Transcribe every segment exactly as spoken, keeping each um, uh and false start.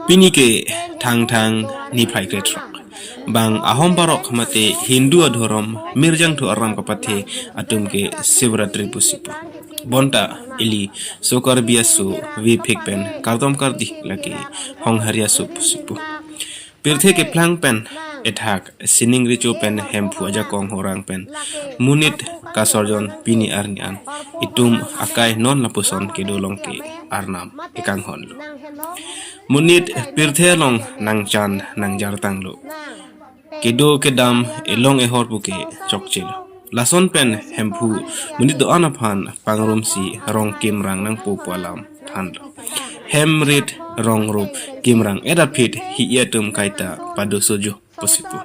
Pini ke Thangthang niphai krethrok. Bang Ahom parok mate Hindu adhorom Mirjangthu aram kapathe atum ke Shivratri pusi pu. Bonta ili so Karbi aso vephik pen kardom kardi lake Honghari aso pusi pu. Pirthe keplang pen ethak sining recho pen Hemphu ajakong horang pen monit kasorjon pini arni an itum akai non lapuson kedo along ke Arnam kekanghon lo. Monit pirthe along nangchan nangjartang lo. Kedo kedam elong ehor puke chokche lo. Lason pen Hemphu monit do-an aphan pangrumsi rong kimrang nangpo pu alam than lo. Hem rit rong rup kimrang et aphi hi-i atum kaita pado sojo pusi pu.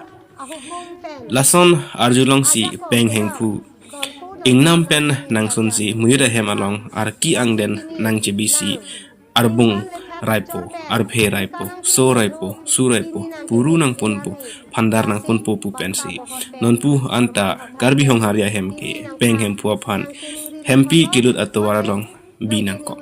Lason arjulongsi Peng Hemphu ingnam pen nangsunsi monit ahem along arki angden nangchebisi arbung raipo, arphe raipo, so raipo, su raipo, puru nangponpo, phandar nangponpo pu pensi nonpu anta Karbi Honghari ahem ke Peng Hemphu aphan hempi kelut atovar along bi nangkok.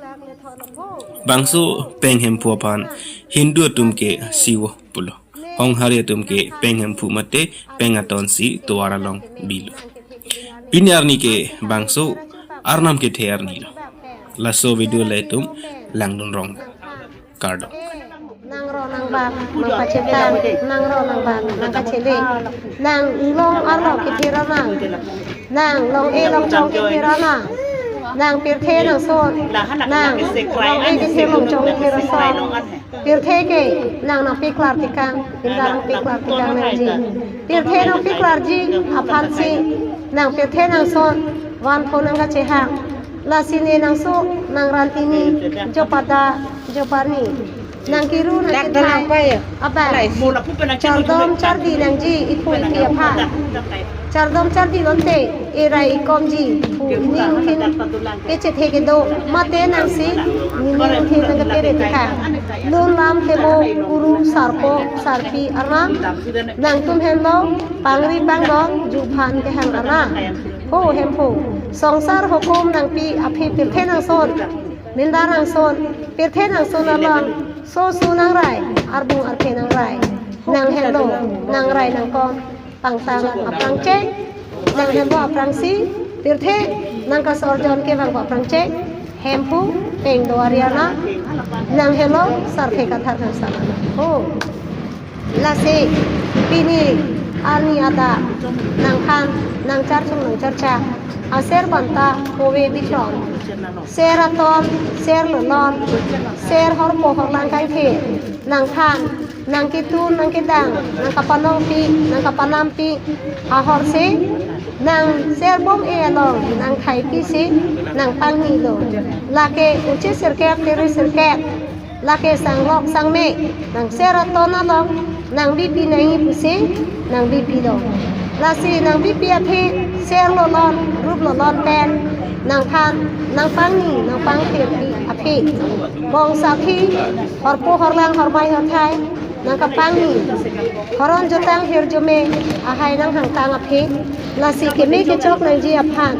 Bangso Peng Hemphu aphan Hindu atum ke Sivo pulo. Honghari atum ke Peng Hemphu mate Peng Atonsi tovar along bilo. Pini arni ke bangso Arnam kethe arni lo. Laso video le itum langdun rong. Kardom. Nang ro nang bak, nang pachethang, nang ro nang bak, nang kachele. Nang long arlo kethe ro nang. Nang long e long chong kethe ro nang. Nang pirthe nangson. Nang long e kethe long chong kethe ro son. Pirthe ke nang nangpeklar tekang, pinda nangpeklar tekang nangji. Pirthe nangpeklarji aphansi nang pirthe nangson vanthu nang kachehang. Lasi ne nangso nang rantini jopada joparni. Nang kiru nang Dak kethang dalang pa ya? Apa? Alai, mula pu penang Chardom chardi nangji iphu iphi aphan. Chardom chardi lonte erai ikomji pu ining thin kechethe kedo mate nangsi nini thin nang kepere tekang. Lun lam thebo kuru sarpo sarpi arnam. Nangtum henlo pangri pangdong juphan kehang arnam. Ho Hemphu. Songsar hukum nangpi aphi pirthe nangson. Minda nangson. Pirthe nangson along. So su nangrai. Arbung arphe nangrai. Nang henlo. Nangrai nangkom. Pangtang aphrang cheng, nang hembo aphrangsi, pirthe, nang kasorjon kevang aphrang cheng, Hemphu, Peng do-ari arnam, nang helo, sarthe kathar kangsan arnam. Oh. Lasi, pini, arni adap, nangphan, nangcharchung nangcharcha, aser banta, kove bithron. Ser aton, ser lolon, ser horpo horlang kangthe, nangphan, nang ketun, nang kedang, nang kapanongpi, nang kapanampi, ahorsi, nang serbom e along, nang thaipisi, nang pangnilo. Lake uchi sirkep, tiri sirkep, lake sanglok sangme, nang ser aton along, nang bipi nangji pusi, nang bipilo. Lasi nang bipi aphi, ser lolon, rup lolon pen, nangphan, nang pangni, nang pangthirpi aphi. Bong saphi, horpo horlang hormai horthai, nang kapangni. Horon jotang hirjume, ahai nang hangtang aphi, lasi keme kechok nangji aphan.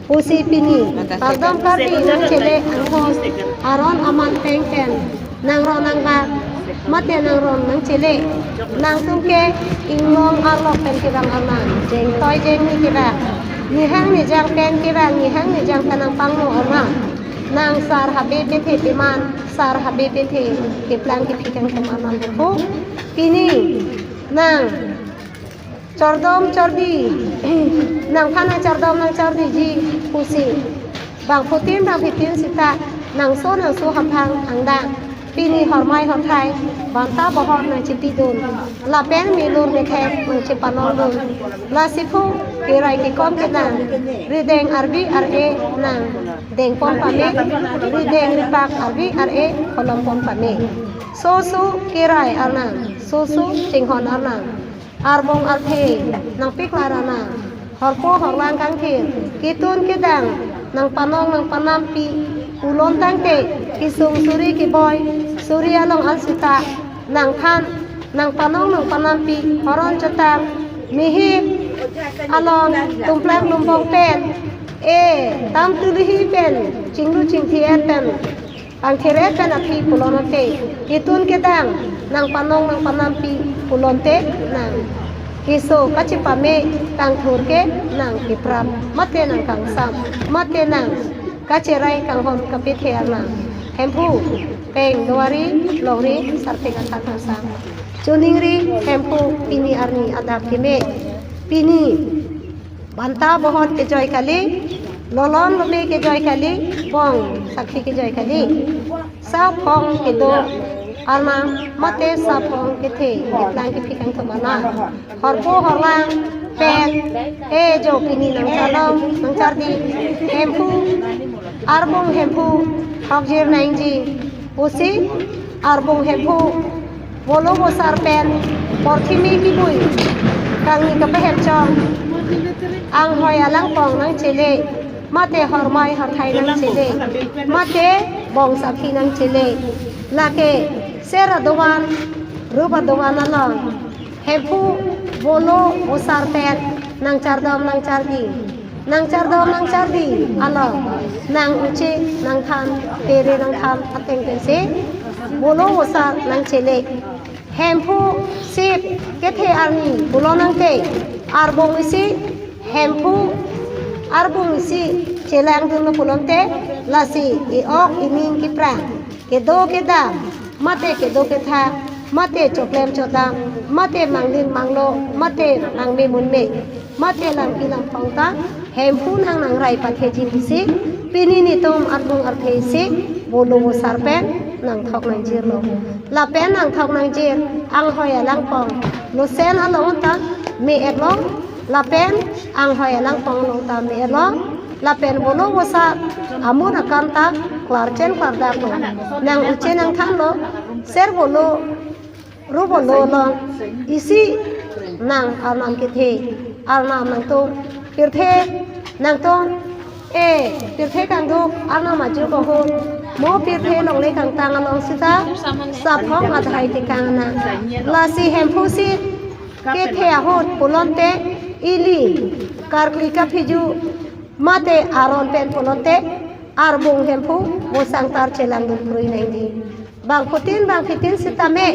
Pusi pini, kardom kardi nangchele angthon, aron aman peng pen, nang ron nang bak, mate nang ron nangchele, nangtum ke inglong arlok pen kevang arnam, jeng toi jeng ni kevang, nihang nijang pen kevang, nihang nijang pen nang pangno arnam, nang sar habe pethe peman, sar habe pethe keplang kephi kangthom arnam pu. Pini, nang chardom chardi, nangphan nang chardom nang chardiji pusi. Bangphutin bangphitin sita, nangso nangso hamphang angdang. Pini hormai horthai, banta bohor nangchipidun. Lapen milur methek nangchipanongdun. Lasi phu, kerai kekom kenang. Rideng arbi ar-e nang dengpon pame. Rideng ripak arbi ar-e kolompon pame. So so kerai arnam. So so chinghon arnam. Arbong arphe, nangpeklar arnam. Horpo horlang kangthir, ketun kedang, nangpanong nangpanampi, ulon tangte, kesung suri keboi, suri along ansita, nangphan, nangpanong nangpanampi, horon chotang, mihip, along, tumplang lumbong pen, e, tam tulihi pen, chinglu chingthi et pen, Kangthir-et pen aphi pulote, ketun kedang nangpanong nangpanampi pulote nang keso kachepame, kangthur ke nang keprap, mate nang kangsam, mate nang kacherai kanghon kapethe arnam. Hemphu, peng, Dowari, Longri, Sarphe Kathar Thangsang. Choningri, Hemphu, pini arni adap keme. Pini banta bohot kejoi kali, lolon lome kejoi kali, bong sakhi kejoi kali. Saphong kedo arnam mate saphong kethe, ketlang kephi kangthom arnam. Horpo horlang pen, e jo pini nangcharlong, nangchardi, Hemphu, Arbung Hemphu, Hokjir Nangji, pusi Arbung Hemphu, Bolo Bosar pen, porthimi kibui kangni kapahepchong, anghoi alangpong nangchele, mate hormai horthai nangchele, mate bong sakhi nangchele. Lake ser adovan, rup adovan along, Hemphu Bolo Bosar pen nangchardom nangchardi, nangchardom nangchardi along, nang uche nangthan, pere nangthan ateng pensi Bolo Bosar nangchele. Hemphu sip kethe arni pulo nangte, Arbung isi, Hemphu Arbung isi chelangdunlo pulote, lasi e-ok ening keprang, kedo kedam, mate kedo ketha, mate choklem chodam, mate mangdin manglo, mate mangme munme, mate langpi langphong ta Hemphu nang nangrai patheji pusi, pini netum Arbung arthe isi Bolo Bosar pen nangthok nangjirlo. Lapen nangthok nangjir anghoi alangpong losen along ta me-etlo, lapen anghoi alangpong along ta me-etlo, lapen Bolo Bosar amun akam ta klarchen klardaklo. Nang uche nangthanlo, ser Bolo, ru Bolo along isi nang arnam kethe, arnam nangtum pirthe nangtum, e, pirthe kangduk arnam ajuk ahut, mo pirthe longle kangtang along sita saphong adhai tekang nang. Lasi Hemphu sip kethe ahut pulote, ili karkli kaphiju mate aron pen pulote, Arbung Hemphu Bosang tar chelangdun kroi nangji. Bangphutin bangphitin sitame,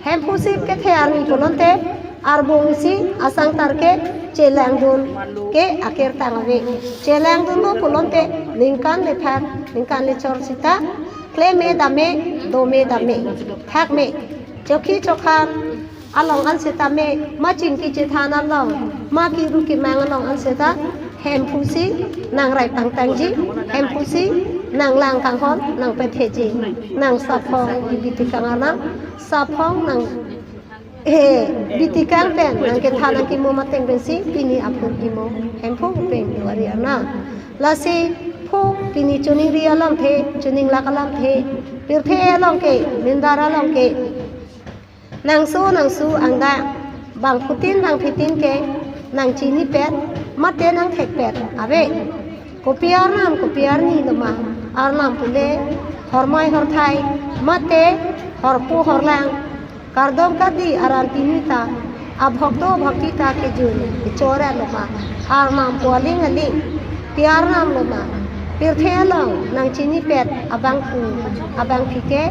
Hemphu sip kethe arni pulote, Arbung isi asang tar ke chelangdun ke akirtang ave. Chelangdunlo pulote, ningkan lethak, ningkan lechor sita kleme dame, dome dame, thakme, chokhi chokhan along an sitame, ma chingki chethan along, ma kiru kimang along an sita, Hemphu si nangrai pangtangji, Hemphu si nanglang kanghon nangpetheji, nang saphong ibi tekang arnam, saphong nang, he, bi tekang pen nangkethan nangkimo mateng pensi pini apor kimo Hemphu peng Dowari arnam. Lasi phu pini choningri alamthe, choninglak alamthe, pirthe along ke, mindar along ke, nangso nangsu angdeng, bangphutin bangphitin ke nangchinipet mate nangthekpet ave. Kopi arnam kopi arni loma, arnam pule hormai horthai mate horpo horlang, kardom kadi aran pini ta, abhokto bhokti ta kejun kechor loma, arnam pu aling aling, pi arnam loma, pirthe along nangchinipet abangphu abangphi ke,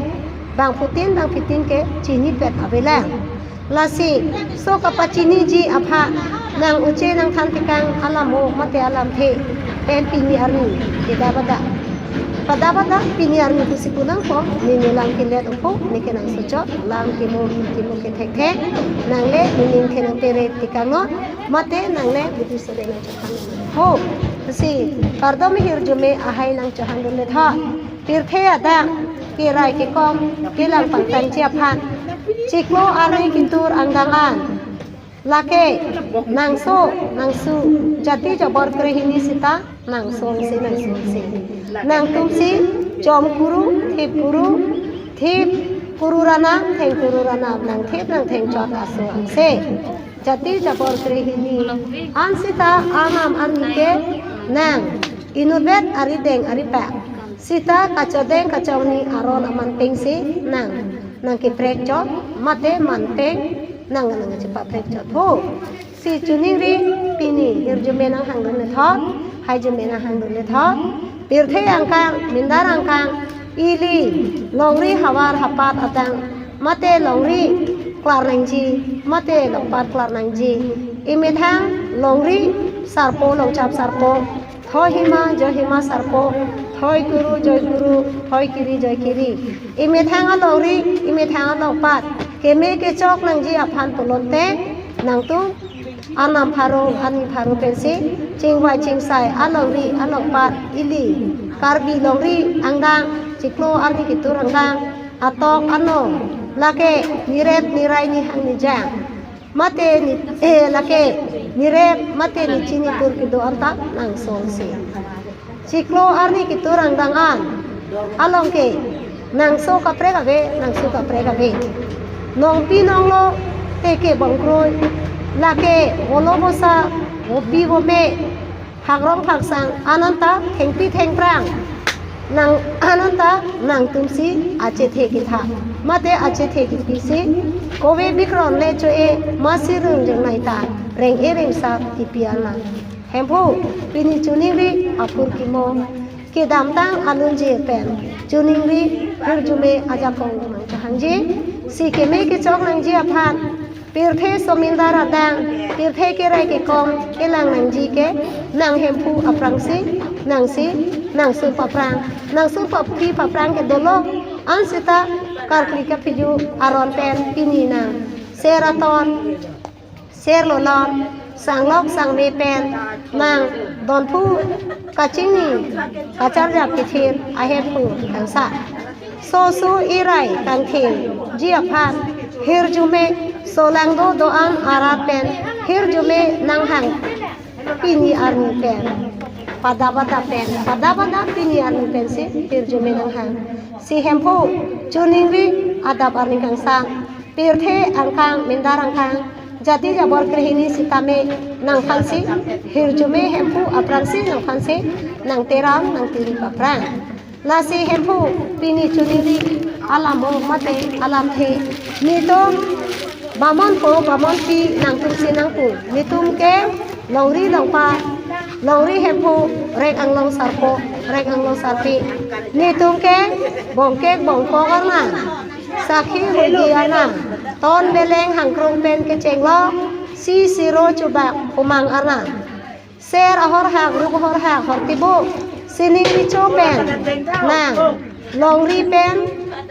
bangphutin bangphitin ke chinipet avelang. Lasi so kapachiniji aphan nang uche nangthan tekang alam o mate alamthe pen pini arni keda bada. Pada bada pini arni pusi punangpo, neli lam kelet opo, neke nangsochot, lam kimo kimo kethekthe, nangle neli ningthe nangpere tekangnon, mate nangle bidu sore nangchothan ho. Si kardom hirjume ahai nangchohangdun letha. Pirthe adak kerai kekom kelang pangtangji aphan, chiklo arni ketur angdeng an, lake nangso nangsu, jati jabor krehini sita nangsongse nangsongse. Nangtumsi chom kuru, thip kuru, thip kuru ranam, theng kuru ranam, nangthip nangtheng chot aso angse. Jati jabor krehini an sita arnam arni ke nang inutvet arideng aripak sita kachodeng kachongni aron aman pengsi nang, nangkeprek chot mate man peng nang nangchepaprek chot ho. Si choningri pini hirjume nanghangdun lethot, haijume nanghangdun lethot, pirthe angkang, mindar angkang, Ili longri havar hapat adang, mate longri klar nangji, mate longpat klar nangji. Imethang longri sarpo, longchap sarpo, thoi hima, joi hima sarpo, thoi kuru, joi kuru, thoi kiri, joi kiri. Imethang alongri, imethang alongpat keme kechok nangji aphan pulote, nangtum arnam pharo, arni pharo pensi chingvai chingsai alongri alongpat ili Karbi longri angdang, chiklo arni ketur angdang, atok ano, lake nirep nirai nihang nijang, mate ni, eh, lake nirep mate nichi nitur kedo anta nangsongsi. Chiklo arni ketur angdang an along ke nangso kaprek ave, nangso kaprek ave. Nongpi nonglo teke bongkroi, lake volo vosa, vopi vome, phakrong phaksang, ananta thengpi thengphrang, nang ananta nangtumsi achethe ketha, mate achethe kepisi, kove bikron le cho-e, masi rung jeng naita, reng-e ringsap kipi arnam. Hemphu, pini choningri aphurkimo kedamtang alunjir pen choningri hirjume ajakong nangkehangji, si keme kechok nangji aphan, pirthe somindar adang, pirthe kerai kekong kelang nangji ke nang Hemphu aphrangsi, nangsi, nangsur paphrang, nangsur paphi paphrang ke dolo, ansita karkli kaphiju aron pen pini nang ser aton, ser lolon, sanglok sangme pen nang donphu kachingni kacharjap kethir ahemphu kangsat. Soso irai kangthengji aphan hirjume solangdo do-an arat pen hirjume nanghang pini arni pen. Pada pada pen, pada pada pini arni pensi hirjume nanghang. Si Hemphu choningri adap arni kangsat, pirthe angkang, mindar angkang, jati jabor krehini sitame nangphansi, hirjume Hemphu aphrangsi nangphansi nangteram nangtiri paphrang. Lasi Hemphu pini choningri alamo mate alamthe, netum bamonpo bamonpi nangtumsi nangpu, netum ke longri longpat, longri hemphu, rek anglong sarpo, rek anglong sarpi, netum ke bongkek bongkok arnam, sakhi hoidi arnam, ton beleng hangkrung pen kechenglo, si siro chubak umang arnam, ser ahorhak, ruk ahorhak, hortibo, sining richo pen nang, longri pen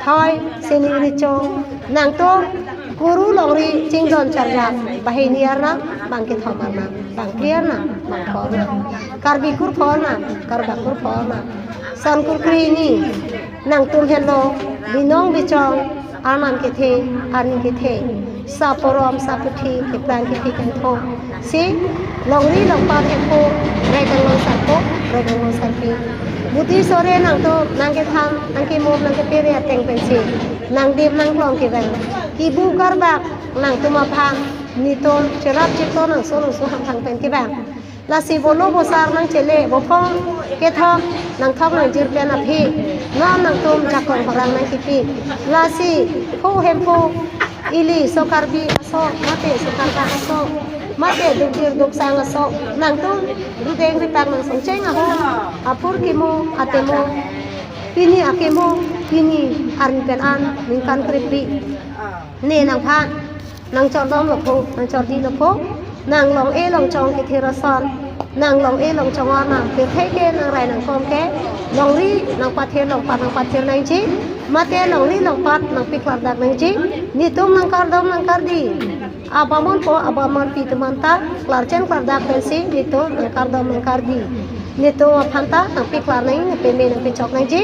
thoi sining richo, nangtum kuru longri chingdon charjap, banghini arnam, bangkethom arnam, bangphli arnam, bangpho arnam, Karbi kurpho arnam, Karbak kurpho arnam, son kurkri ni, nangtum henlo binong bichong, arnam kethe, arni kethe, saporom saputhi, keplang kethe kangtho, si longri longpat hemphu, rek anglong sarpo, rek anglong sarpi, buti sore nangtum nangkethan, nangkemum, nangkepere ateng pensi nangdim nangklong kevang, kibu karbak nangtum aphan netum cherap chiklo nangso nangso hamphang pen kevang. Lasi volo vosar nangchele, vophong kethok nangthok nangjir pen aphi, non nangtum jakong horang nangkipi. Lasi phu hemphu, ili so Karbi aso, mate so Karbak aso, mate dukjir duksang aso, nangtum rudeng ripak nangsongcheng ahut, aphurkimo atemo, pini akemo, pini arni pen an ningkan krepri, ne nangphan nangchordomlo phu, nangchordilopo, nang long-e longchong kethir ason, nang long-e longchong arnam, pirthe ke nang rai nang kom ke, longri nangpathir, longpat nangpathir nangji, mate longri longpat nangpiklardak nangji, netum nangkardom nangkardi, abamonpo abamon pi atum anta klarchen klardak pensi netum nangkardom nangkardi, netum aphanta nangpiklar nang, nangpeme nangpechok nangji.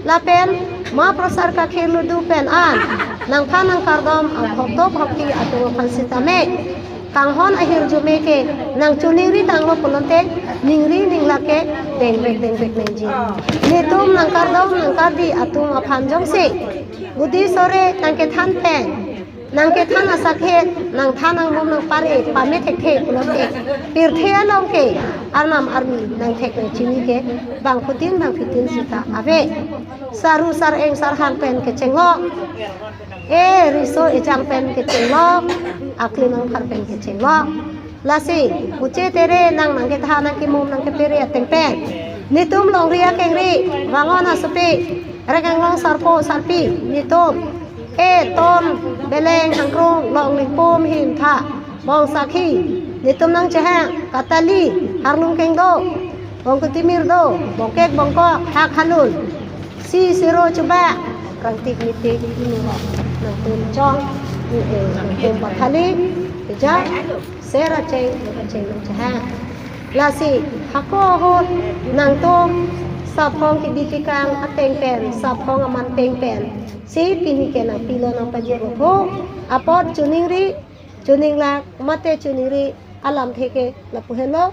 Lapen ma prosar kakhir ludu pen an nangphan nangkardom abhokto bhokti atum aphan sitame, kanghon ahirjume ke nangchoningri tanglo pulote, ningri ninglak ke dengbek dengbek nangji. Netum nangkardom nangkardi atum aphan jongsi, buti sore nangkethan pen, nangkethan asakhet, nangthan nangmum nangpare pame thekthe pulote, pirthe along ke arnam arni nangthek nangchini ke bangphutin bangphitin sita ave. Saru sareng sarhang pen kechenglo, e riso ejang pen kechenglo, aklim angphar pen kechenglo. Lasi uche tere nang nangkethan nangkemum nangkepere ateng pen, netum longri akengri, vangon asopi, Rek anglong sarpo sarpi, netum, e ton, beleng, hangkrung, long, lingpum, him, tha, bong, sakhi, netum nangchehang, katali, harlung kengdo, bongkutimir do, bongkek bongkok, hak halun, si siro chuba, rangtik mitik, inuro, nangtum chong, eh, nangtum pathali, keja, ser acheng, acheng nangchehang. Lasi, hako ahut, nangtum, saphong kidi tikang ateng pen, saphong aman teng pen, si pini ke nangpilo nangpajirpo, apot choningri, choninglak, mate choningri, alamthe ke lapu henlo,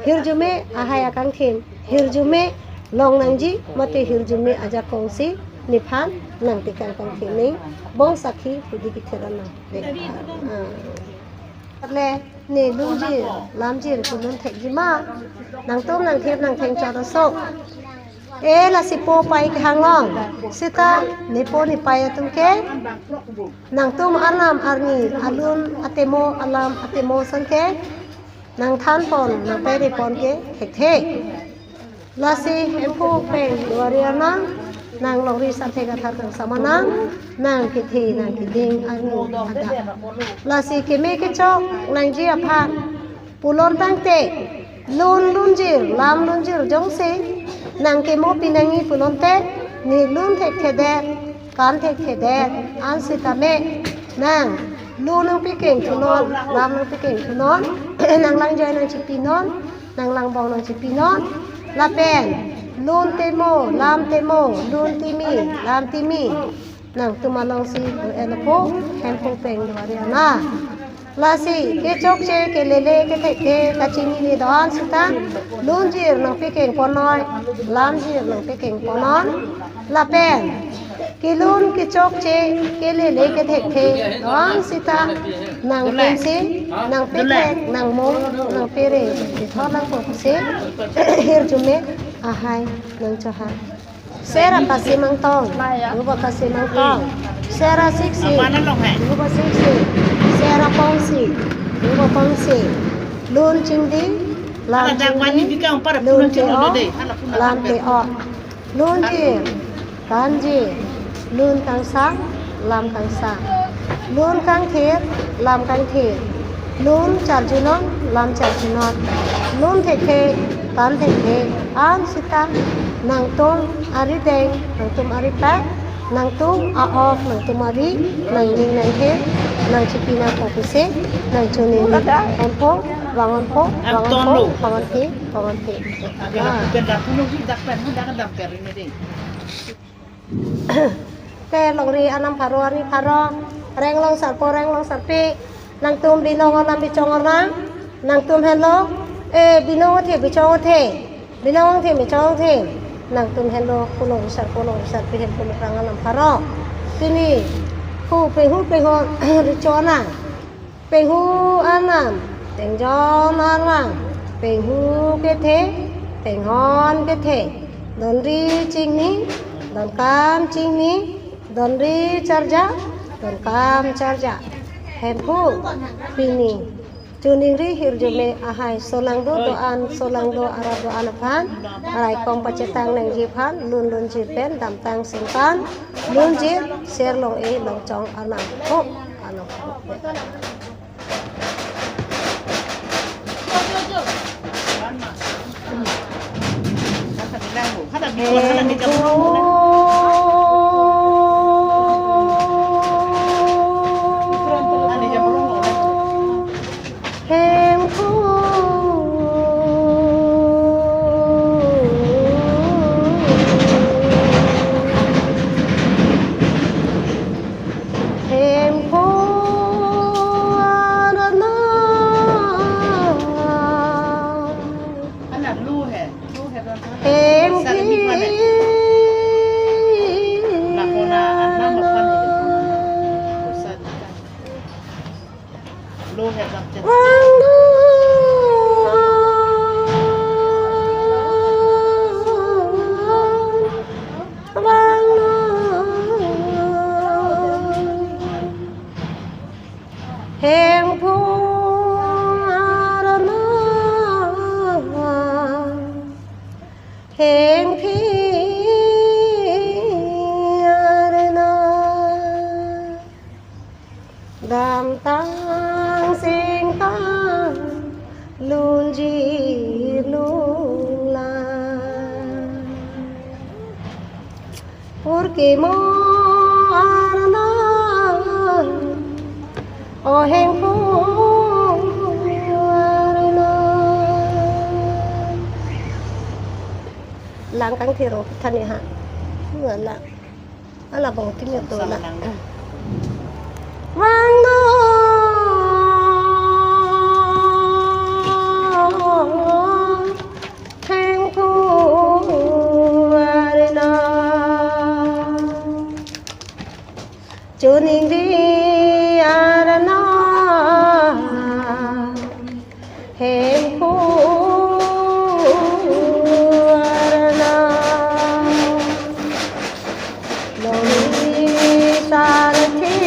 hirjume ahai akangthin, hirjume long nangji, mate hirjume ajakong si, nephan, nangtekang kangthin ning, bong sakhi, pudi kithiran nang. Ah. Le, ne lungjir, lamjir, kelun thekji ma. Nangtum nangthir nangtheng chot aso. E lasi po pai kehang long. Seta, nepo nepai atum ke. Nangtum arnam arni, alun atemo, alam atemo ason ke. Nangthanpon, nangpairepon ke, thekthe. Lasi Hemphu Peng Duari anang, nang longri sarthe kathar kangsam anang, nang kethe, nang keding, arni adak. Lasi keme kechok, nangji aphan, pulon tangte, lun lunjir, lam lunjir jongsi, nang kemo pinangji pulote, ne lun thekthedet, kan thekthedet, ansitame, nang, lun nangpikeng thunon, lam nangpikeng thunon, nang langjoi nangchipinon, nang langbong nangchipinon, lapen, lun temo, lam temo, lun timi, lam timi, nangtum alongsi, elapo, Hemphu Peng Duari anang. Lasi, kechokche, kelele, kethekthe, kachinine do-an seta, lunjir nangpikeng ponnoi, lamjir nangpikeng ponnon, lapen, kelun kechokche, kelele kethekthe, do-an seta, nangtumsi, nangpithek, nangmung, nangpere, pitholang posi, hirjume, ahai, nangchohang. Sera kasimangtong, ruba kasimangtong. Sera siksi, ruba siksi. Sera pongsi, ruba pongsi. Lun chingdi, lam chingdi, lun te-o, lam te-o. Lunjir, kanjir, lun kangsam, lam kangsam. Lun kangthir, lam kangthir. Lun charjunon, lam charjunon. Lun thekthe, kan thekthe. Anseta, nangtum arideng, nangtum aripak, nangtum a-ok, nangtum ari, nangning nangthe, nangchipi nangkok pusi, nangchoning, onpo, vang onpo, vang onpo, vang onthe, vang onthe. Ah. Te longri anam pharo arni pharo, reng long sarpo reng long sarpi, nangtum binong arnam bichong arnam, nangtum henlo, e binong athe bichong athe, binong athe bichong athe, nangtum henlo kulong sarpo long sarpi hen kuluk rang anam pharo. Pini, hu pehu peho richo nang. Penghu arnam, tengjon arnam, penghu kethe, tenghon kethe, donri chingni, donkam chingni, donri charja, donkam charja. Hemphu, pini, choningri hirjume ahai, solangdo do-an, solangdo arat do-an aphan, raikom pachetang nangji aphan, lun lunjir pen, damtang singpan, lunjir, ser long-e longchong arnam. Oh. Hemphu arnam. Hemphi. Hemphu arnam, hemphi. Damtang singtang lunjir lunglang. Purkimo Arnam, o Hemphu Arnam. Lang kangthir o thani ha. Wala. Ala bang kimi to la. Vangnon Hemphu Arnam, choningri Arnam, Hemphu Arnam, longri sarthe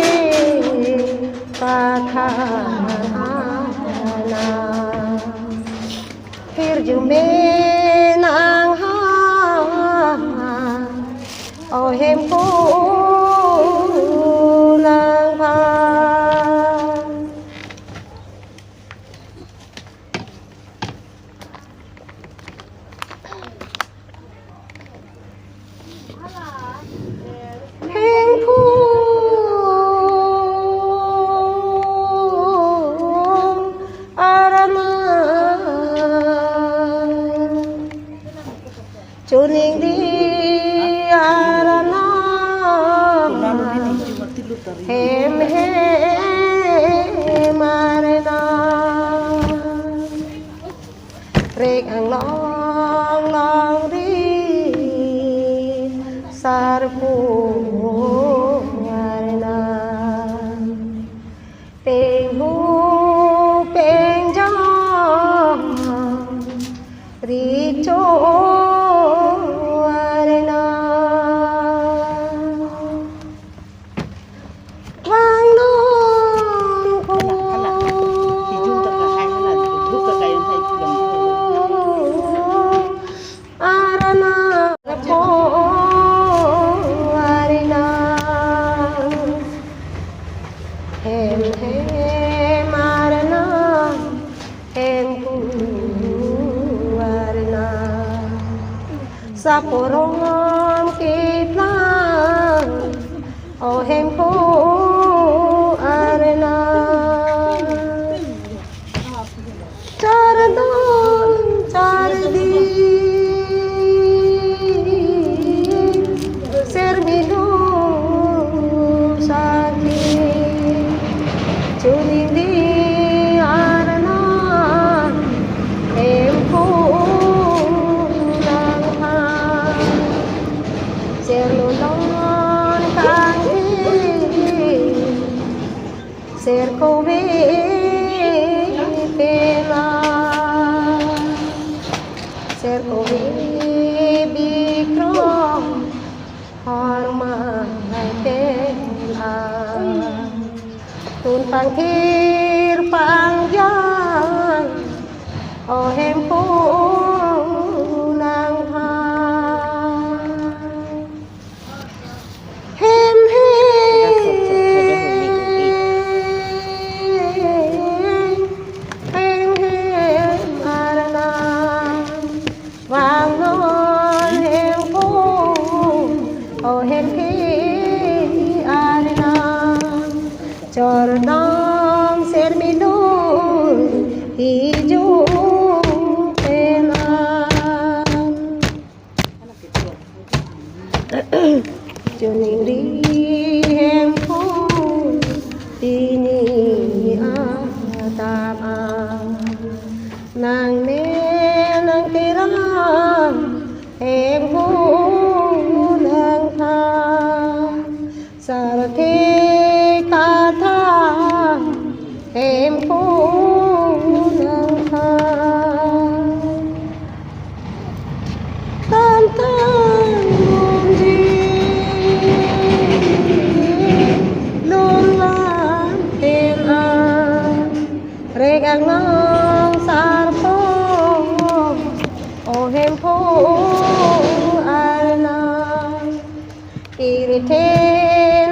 pathan Arnam, hirjume nang ha, o Hemphu nangphan. Hemphu Arnam, choningri Arnam, hem hem Arnam, rek anglong longri sarpo Arnam, penghu pengjong richo Arnam. Vangnon ko. Hala, hala. Hijum ta kahai hala, dhuk ta kayon hai pulang. Arnam ko Arnam, hem hem Arnam, Hemphu Arnam, saporom keplang, o Hemphu Arnam, chardon chardi, serminu sardi, choningri Arnam, Hemphu nangphan, serlolon kangthir, serkove pelang, serkove bikrom, hormai pelang, tun pangthir pangjang, o Hemphu nangphan. Hem hem, hem hem Arnam, vangnon Hemphu, o Hemphu Arnam, chardon serminu hijum pelang, choningri Hemphu pini atap an, nangme nangteram Hemphu nangphan, sarthe kathan Hemphu nangphan. Tangtang lunjir lunglang pen an, rek anglong sarpo, o Hemphu Arnam, kirithe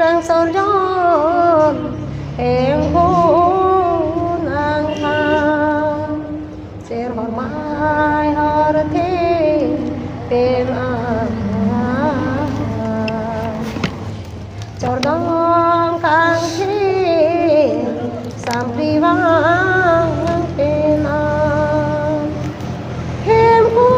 nangsorjon, Hem Samprivang pena Hemphu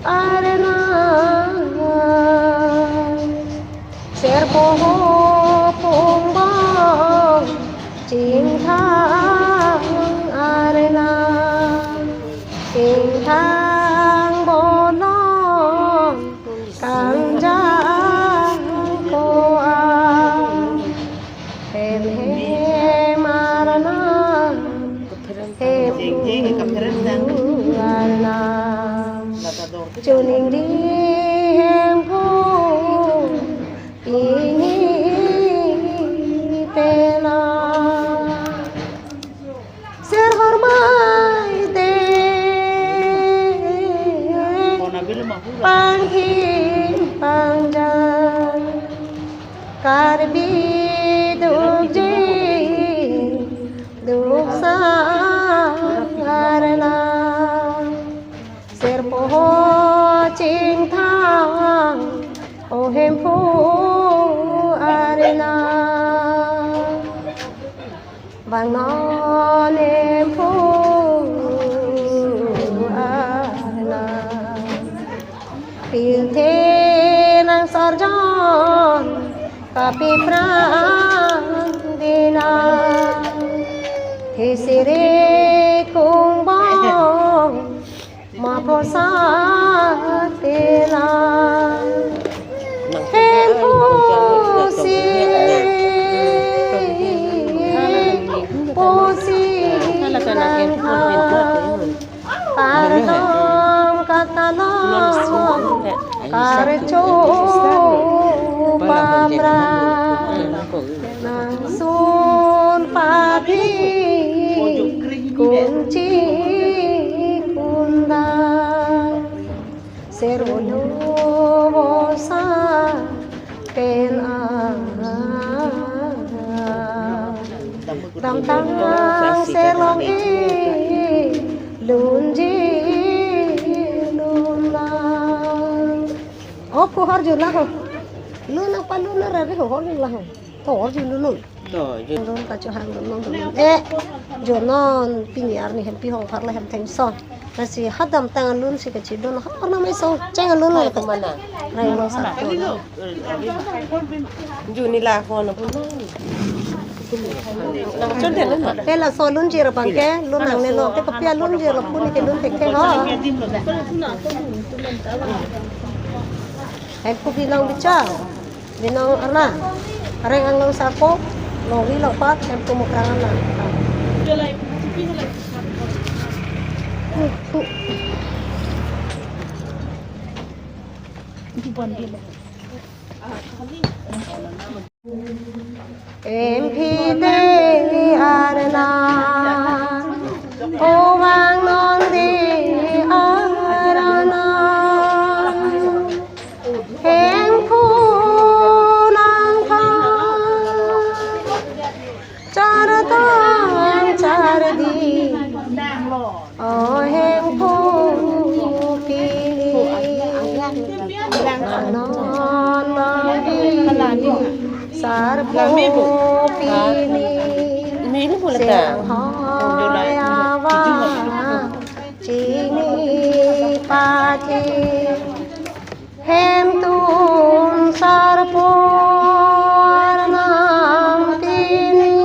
arna, Serpo ho pungbong chingthang arna, chingthang bonon kangjang ko-an. Hem hem arna, hem arna, choningri Hemphu pini pena. Ser hormai te pangkim pangjang, Karbi dukji duksang arna, Serpo ho chingthang, O Hemphu arna. Bang non Hemphu arna, pilthe nang sorjon kapi prang dina, hisiri kungbong ma posa tela. Hemphu si posi nang pardom katalong karcho pamra. Nangsun papi kunci kunda, ser ulu bosa pen a, damtang ser long-i lunji luna. O, pu hor jun la ho. Lun apa lun ra re ho, hor jun la ho. To hor jun lun. To, jun. Lun kachohang lun lun lun. Eh, jun non pini arni Hempi hong phar la hem thengso. Lasi ha damtang alun si kachidon, hor na maiso cheng alun lo. Hai, kemana? Rai lo sa. Jun ni la ho na pun. Nang chon den na. Te laso lunji ra bang ke, lun nangne lo. Te kopi alunji ra pun ke lun thekthe ho. Hemphu binong bichar. Binong arna. Areng anglong sarpo. Longri longpat, Hemphu mukrang arna. Hemphi te arna, o vang non te arna, Hemphu nangphan char tang char di. O Hemphu pini, non nangpi sarpo pini, seng hoi awa chini pati. Hemtun sarpo arnam pini,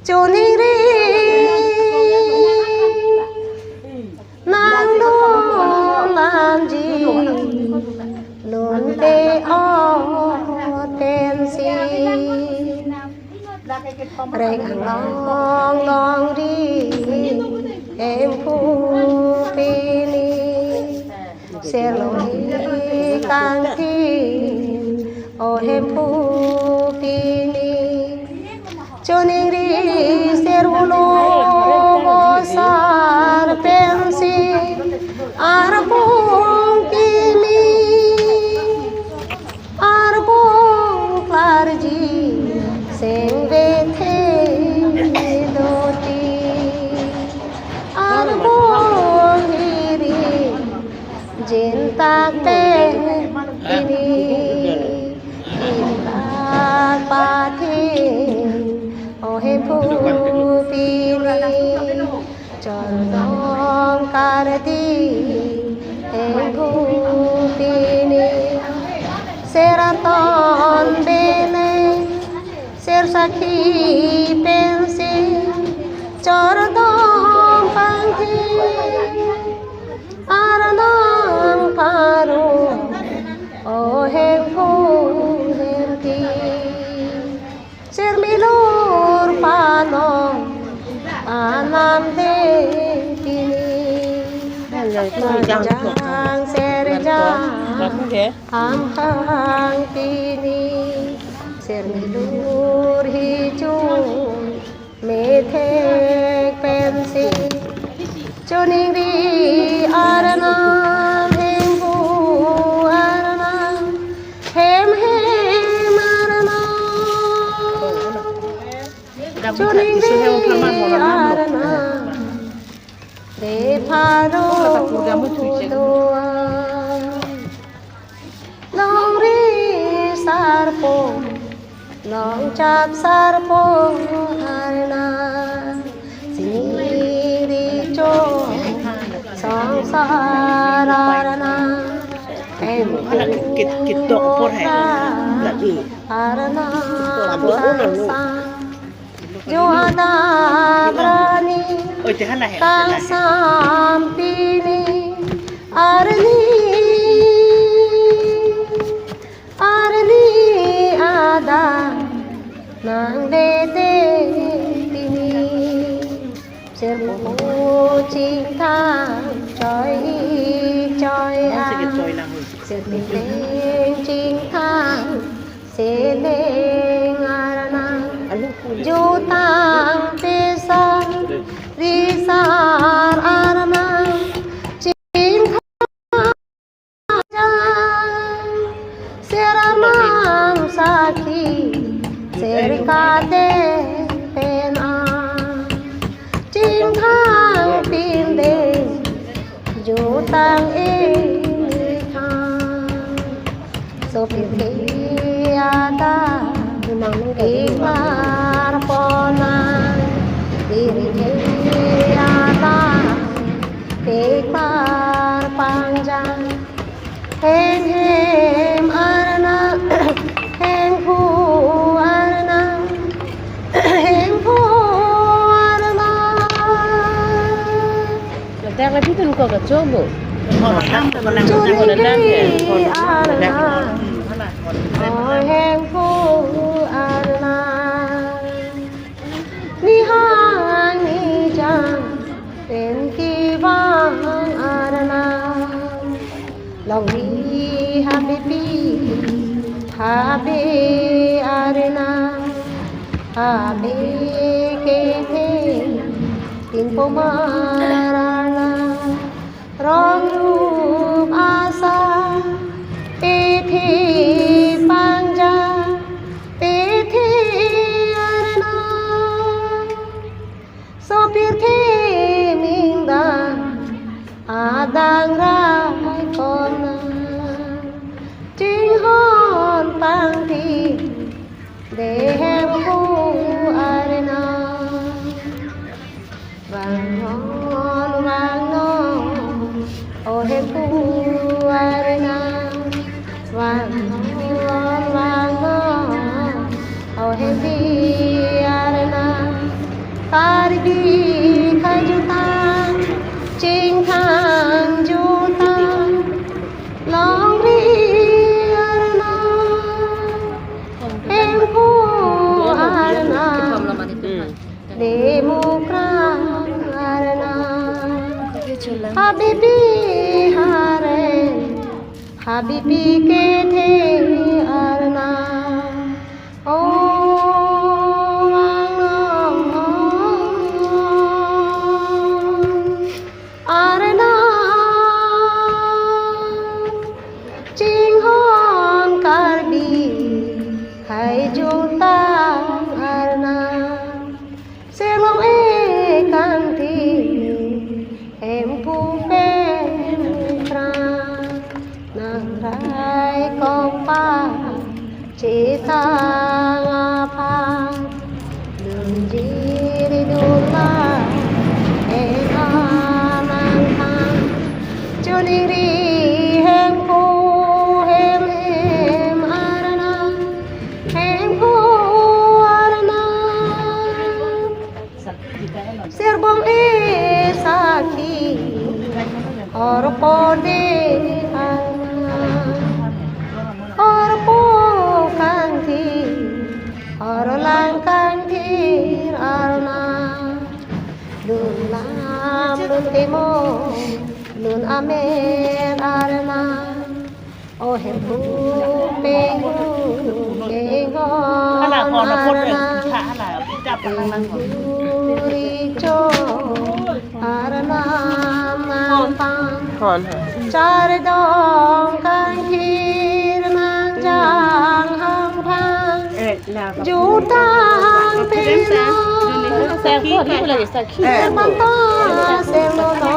choningri nang lun lamji, lun te o tensi. Reng anglong longri Hemphu pini, ser long-i kangki, o Hemphu pini. Choningri ser ulo bosar pensi, arpung kimi, arpung klarji, seng bethe doti, arpung hiri, jintak te Pini, pini bak pathe, o Hemphu pini, chordom kardi, Hemphu pini, seraton bene, ser sakhi pensi, chordom pangthi, Arnam paro, o Hemphu Hemphi. Sermilur panon, anam de pini. Manjang serjang, amhang pini. Sermilur hichun, methek pensi, choningri Arnam, Hemphu Arnam, hem hem Arnam, choningri Arnam, de pharo doan. Longri sarpo, longchap sarpo Arnam, sini richo songsar Arnam, em Kit-, kit-, kitok por hai. Lagi. Arnam sangsang. Jo adap rani, oi, te hana he, te hana he, kangsam pini, arni, arni adap nangdede pini. Serpo chingthang choi choi a, serpintleng chingthang seleng Arnam, jutang pisa risar Arnam, chingthang jang, ser Arnam sakhi, ser kate pen a, chingthang pinde, jutang ingthang. Sopirthe adap ingmar ponang, pirthe adap ingmar pangjang. Hem hem Arnam, Hemphu Arnam, Hemphu Arnam. Ladak lagi tun ko kachobo. Choningri Arnam, o Hemphu Arnam. Nihang nijang pen kevang Arnam. Longri habepi habe Arnam, habe kethe pinpomar Arnam. Rong rup asai pethe pangjang, pethe Arnam. Sopirthe mingdang adang rai konang, chinghon pangthi de Hemphu Arnam. Vangnon vangnon, o Hemphu Arnam. Vangnon vangnon, o Hemphi Arnam. Karbi khai jutang, chingthang jutang, longri Arnam, Hemphu Arnam. Hmm. Demokrang Arnam, habepi hare, habepi kethe Arnam. O vangnon Arnam, chinghon Karbi khai jutang Arnam. Selong e kangthi Hemphu pen krang nang rai Itang aphan dunjiri dunlang, enga nangtang chuningri hemphu hem hem arnam, hemphu arnam. Serbong e sakhi, orpo de arnam, orpo kangthir, orlang kangthir arnam. Lun lam, lun temo, lun amen arnam. O hemphu penghu kengon arnam, hemphu richo arnam nangpang. Chardong kangthir nangjang hangphang, jutang penghu. Banta selo lo,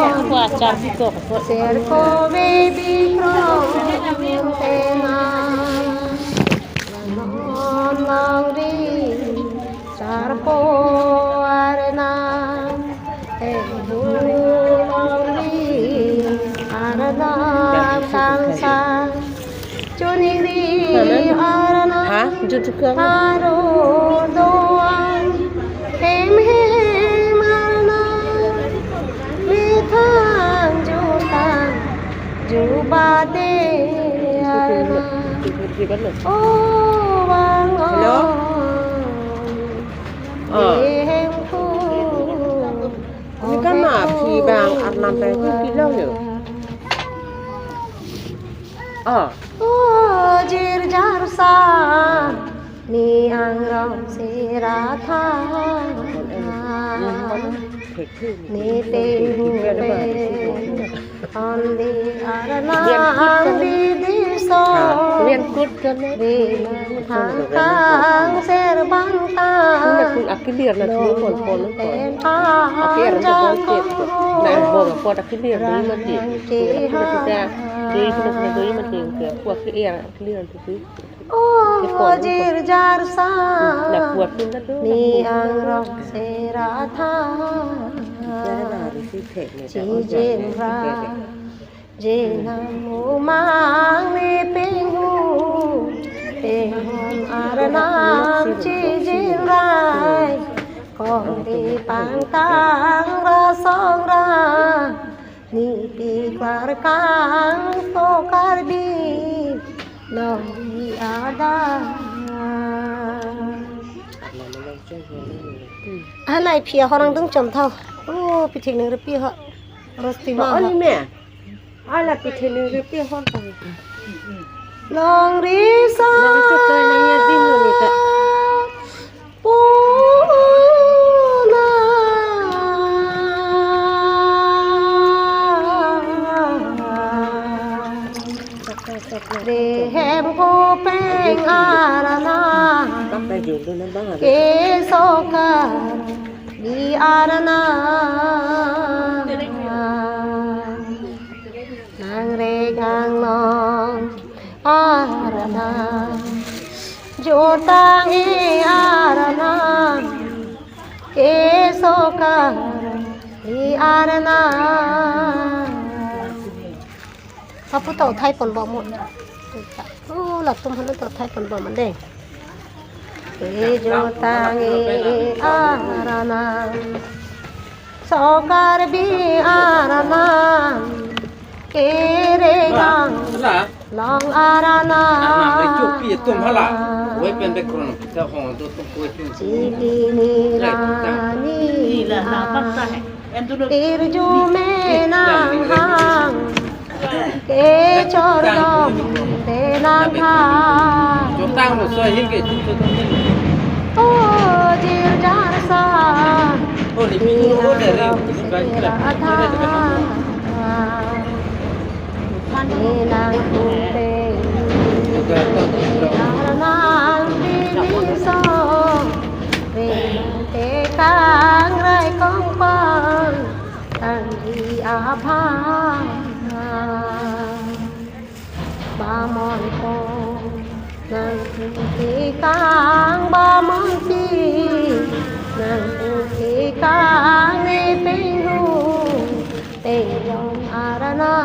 serko baby from tena. Non longri sarpo arnam, hemphu longri arnam kangsang. Chuningri arnam, ha? Jujukan. Aro doan, hem hem arnam, methang jutang, jubade arnam. O bang, hello? O. Ah. Hemphu. Ini kan ma phi bang arnam penghu pilo yo. Ah. O jirjar sa ni angrong sera tha, ni penghu pe ondi arnam di diso. Ven kut kan. Di nangthang kang serbang tang. Aklir na tu pon pon pon. Aklir na pon pon. Na bon pon aklir dui mati. Dui mati. Dui mati. Dui mati. Aklir tu. O jirjar sa ni angrong sera tha, chijin ra jinam umang ni penghu, penghon arnam chijin rai, kongti pangtang rasong ra. Nipi klar kang to Karbi longri adan. Anai phi ahorang dung chom thau. O, pithik ningri pi ho. Rosti ma ho. Oli me. Ala pithik ningri pi ho. Longri sa. Longri sa nang ya ding lo ni ta. Puna. Dehem kopeng arnam. Keso Karbi arnam. Nang reng anglong arnam, jutang e arnam, keso Karbi arnam. Kapu to thai pon bom mo. O, latum hanu to thai pon bom dei. Kejutang e arnam, so Karbi arnam, kereng anglong arnam. Arnam le chopi atum hala. Wai pen background kita hong do tum koi tum. Chiti ni rani. Irjume nanghang, kechor dong te nangha. Jutang lo so hin ke tu tu tu. O jirjar sa, o ni pi o de re. Ni pi o de re. Mane nang pute, arnam di diso, reng tekang rai kongpang, tanggi abang, bamon ko nang Kang ba mangki nang, kang ne penghun teyong arana.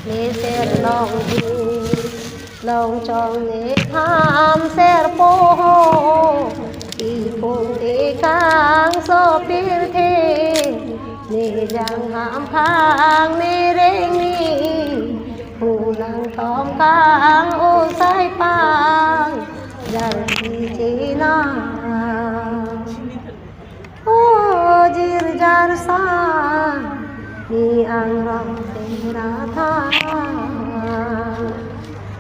Ne ser longji longchong ne ham ser poho, iphung te kang sopir the, ne jang ham khang ne rengni, pulang tong kang usai pang jar ki chena. O jirjar sa ni angrong tera tha,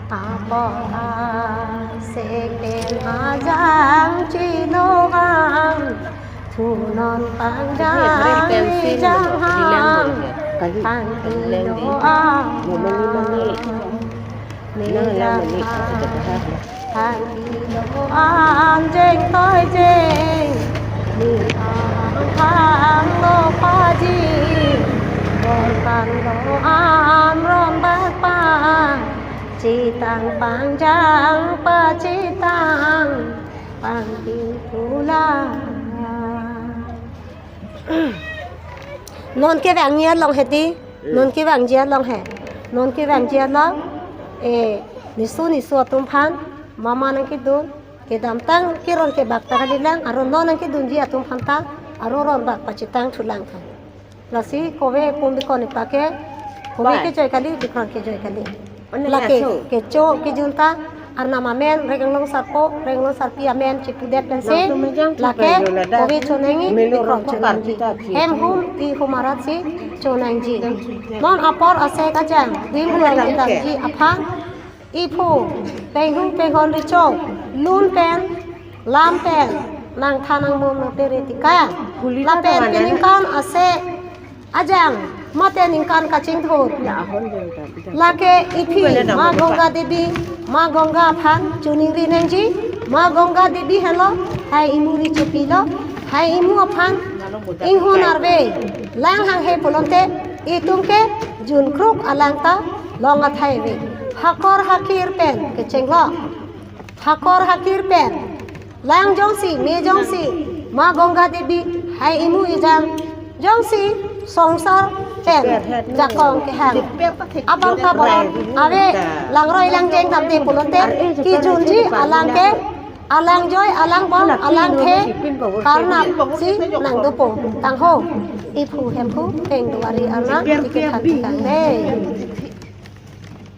apor asek pen ajang chino ang, thu non pangjang ni jang ham, tang kilo ang. Ni jang ham, tang kilo ang jeng toi jeng. Ni ang khang lo paji, bor kan lo amron bak pa, chetang pangjang pachetang pangpin pula. Non ke vangji along he ti. Hmm. Non ke vangji along he. Non ke vangji along. E, nisu nisu atum aphan mama nangkedun. Kedamtang keron kebak ta kalilang, aron non nangkedunji atum aphan ta, aron ron bak pachetang thulang tha. Lasi kove pum bikon ipa ke, kove Bai. Kejoi kali, bikon kejoi kali. Lake kecho kejun ta, arnam amen, Regang Longsarpo, Regang Longsarpi amen chipudet pensi, lake kove chonangji, bikon chonangji. Hem hum ihum arat si chonangji. Non apor asek ajang, dim bulan kedamji aphan, iphu, penghun penghon recho, lun pen, lam pen, nangthan nangmum nangtere tikang. Lapen peningkan asek ajang, mate ningkan kachingthur. Lake iphi, Ma Ganga Devi, Ma Ganga aphan choningri nangji, Ma Ganga Devi helo, hai imu ri chepilo, hai imu aphan inghun arve lang hanghe pulote, itum ke junkruk alang ta long athai ave. Hakor hakir pen kechenglo. Hakor hakir pen lang jongsi, me jongsi, Ma Ganga Devi hai imu ijang jongsi songsar pen jakong kehang abang kabor ave, langroi langjeng damde pulote, kejunji alang ke, alang joi, alang bong, alang the karnap si nangdopo. Tangho, iphu hemphu peng duari arna ikethan kang de.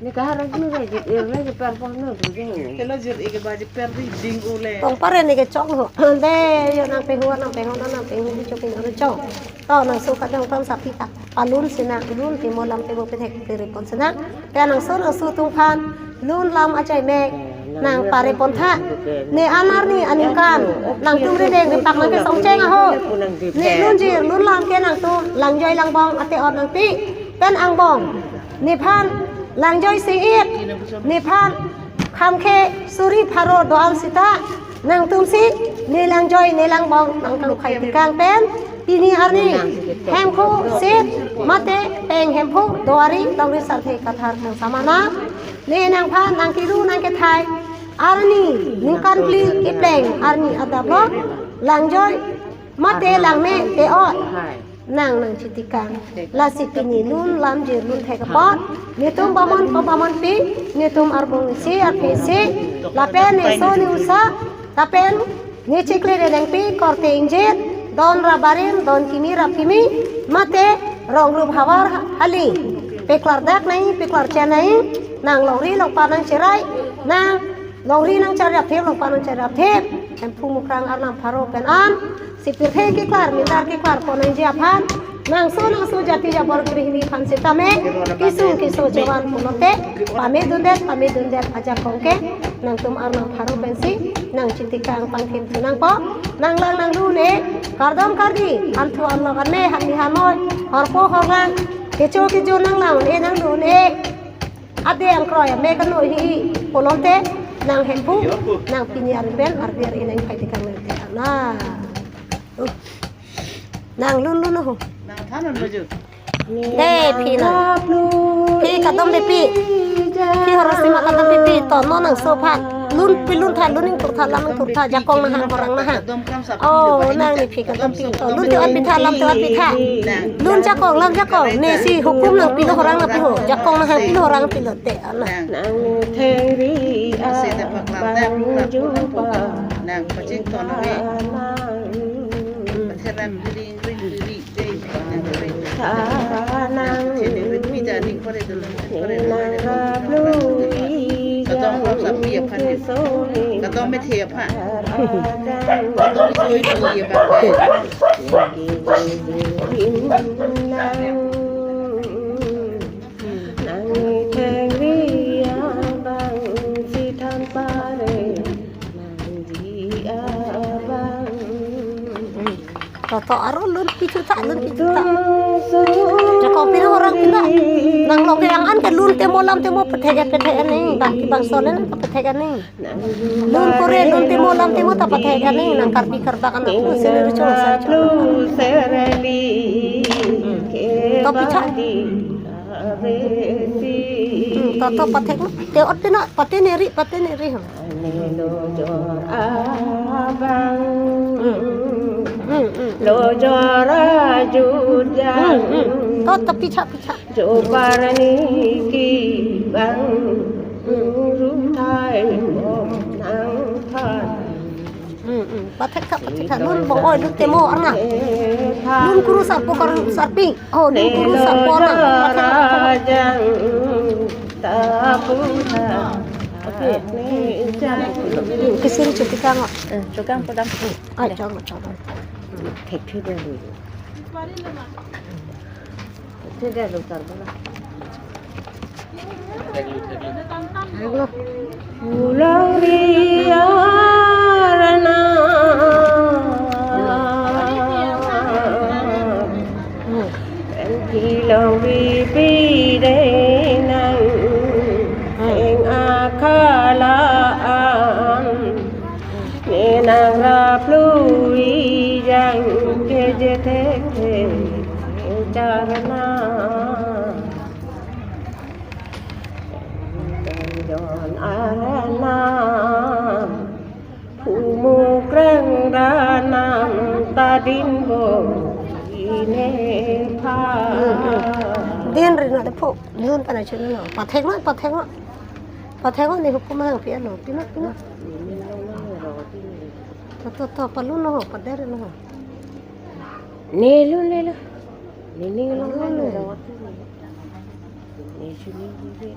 Ne kaharang kunu lagi, eh, lagi per pon no tu jeng. Kelo jir ike baji per di ding ule. Tong pare ne kechok ho. De, yo nangpenghu, nangpenghu, nangpenghu, chok in ore chok. To nangso kadang tam sapi ta. Palun sinang, lun timo lam timo pethek tere pon sinang. Te nangso nangso atum aphan lun lam achai me nangpare pon tha. Ne an arni aningkan nangtum rideng ripak nangkesongcheng aho. Ne lun jir lun lam ke nangtum langjoi langbong ate-ot nangpi pen angbong. Nephan langjoi singit, nephan khamkhe suri pharo do-an sita, nangtumsi ne langjoi ne langbong nangkangkhai tikang pen pini arni hemphu sit mate peng hemphu duari longri sarthe kathar nangsamana, ne nangphan nangkiru nangkethai arni ningkan phli kepleng arni adaplo langjoi mate langme te-ot nang nangchitikang. Lasi pini lun lam jir lun thek apot, netum bamon ko bamon pi, netum arbung isi arphe isi, lapen ne so ne usa, lapen ne chikle re nangpi korte ingjir, don rabarim, don kimi rap kimi, mate rong rup havar hali, peklar dak nai, peklar chen nai, nang longri longpa nangcherai, nang longri nangchari apthip, longpa nangchari apthip, hemphu mukrang arnam pharo pen an, si pirthe keklar, mindar keklar pon nangji aphan, nangso nangso jati jabor grihini aphan sitame, kesung keso chevan pulote, pame dundet, pame dundet ajakong ke, nangtum arnam pharo pensi, nangchitikang pangthim thu nangpo, nanglang nanglun-e, kardom kardi, anthu anlok anme, hanmi hanmoi, horpo horlang, kecho kejun nanglang-e nanglun-e. Ade angkroi ame kano hi pulote nang hemphu, nang pini arim pen arve inang phai tikang nang te ana. Uh. Nang lun lun ho. Nang thanon baju. De phi na. Phi kadom de phi. Horas ni mata tapi pi to non nangso aphan. Lun pilun tha, lun ingthur tha, lam ingthur tha, jakong nahang, horang nahang. Oh, nang ni phi kan tapi to. Lun te-ot pitha, lam te-ot pitha. Lun jakong, lam jakong. Ne si hukum nangpilo, horang nangpi ho. Jakong nahang pilo, horang pilo te. Ana. Nang thengri a bang jumpa. Nang paching to nang e. Nang. Patheran ring ring ring ring. Thanang. Nang rap lui jang kesoni. Kadom methe aphan. Kadom lui lui aphan. Nang thengri abang si than pare. Nang di abang. Toto aro lun pichu ta, lun pichu ta. Jakong pino, horang pino. Nang lo ke yang an ke lun temo lam temo pethek pethek aning. Bang kibang solen pethek aning. Lun kore lun temo lam temo ta pethek aning. Nang Karbi Karbak anak. Sini ruchong sa. To picha. Hmm, toto pathek. Te-ot pino, pate neri, pate neri. Ane lo jor abang. Hmm. Hmm, hmm. Lo jor ajut jang. Hmm, hmm. To, to picha, picha. Jo parni kibang. Hmm. Ruthai mom nang than. Hmm, hmm. Pathek tha, pathek tha. Lun bong oi, lun temo arna. Lun kurusar po, kurusar pi. Oh, lun kurusar po arna. Pathek tha, pathek tha. Rajang tapuha. Okay. Kesini cuti kang. Eh, cokang podam. Ai, cokang, cokang. Thek thek dulu. Thek thek dulu, tar bola. Pulang ri arna. Pen kilong ri pide nang. Eng akhalan. Ne nang rap lui jang ke je thek thek charna. Don arna. Phumu kreng ranam ta din bo ine pha. Din ri na de pho. Lun pana chun no. Pathek no, pathek no. Pathek no ne hukum hang pi ano. Pino, pino. To, to, to, palun no, pader no. Ne lun, ne lun. Ne ning lun, ne lun. Ne chuning ri.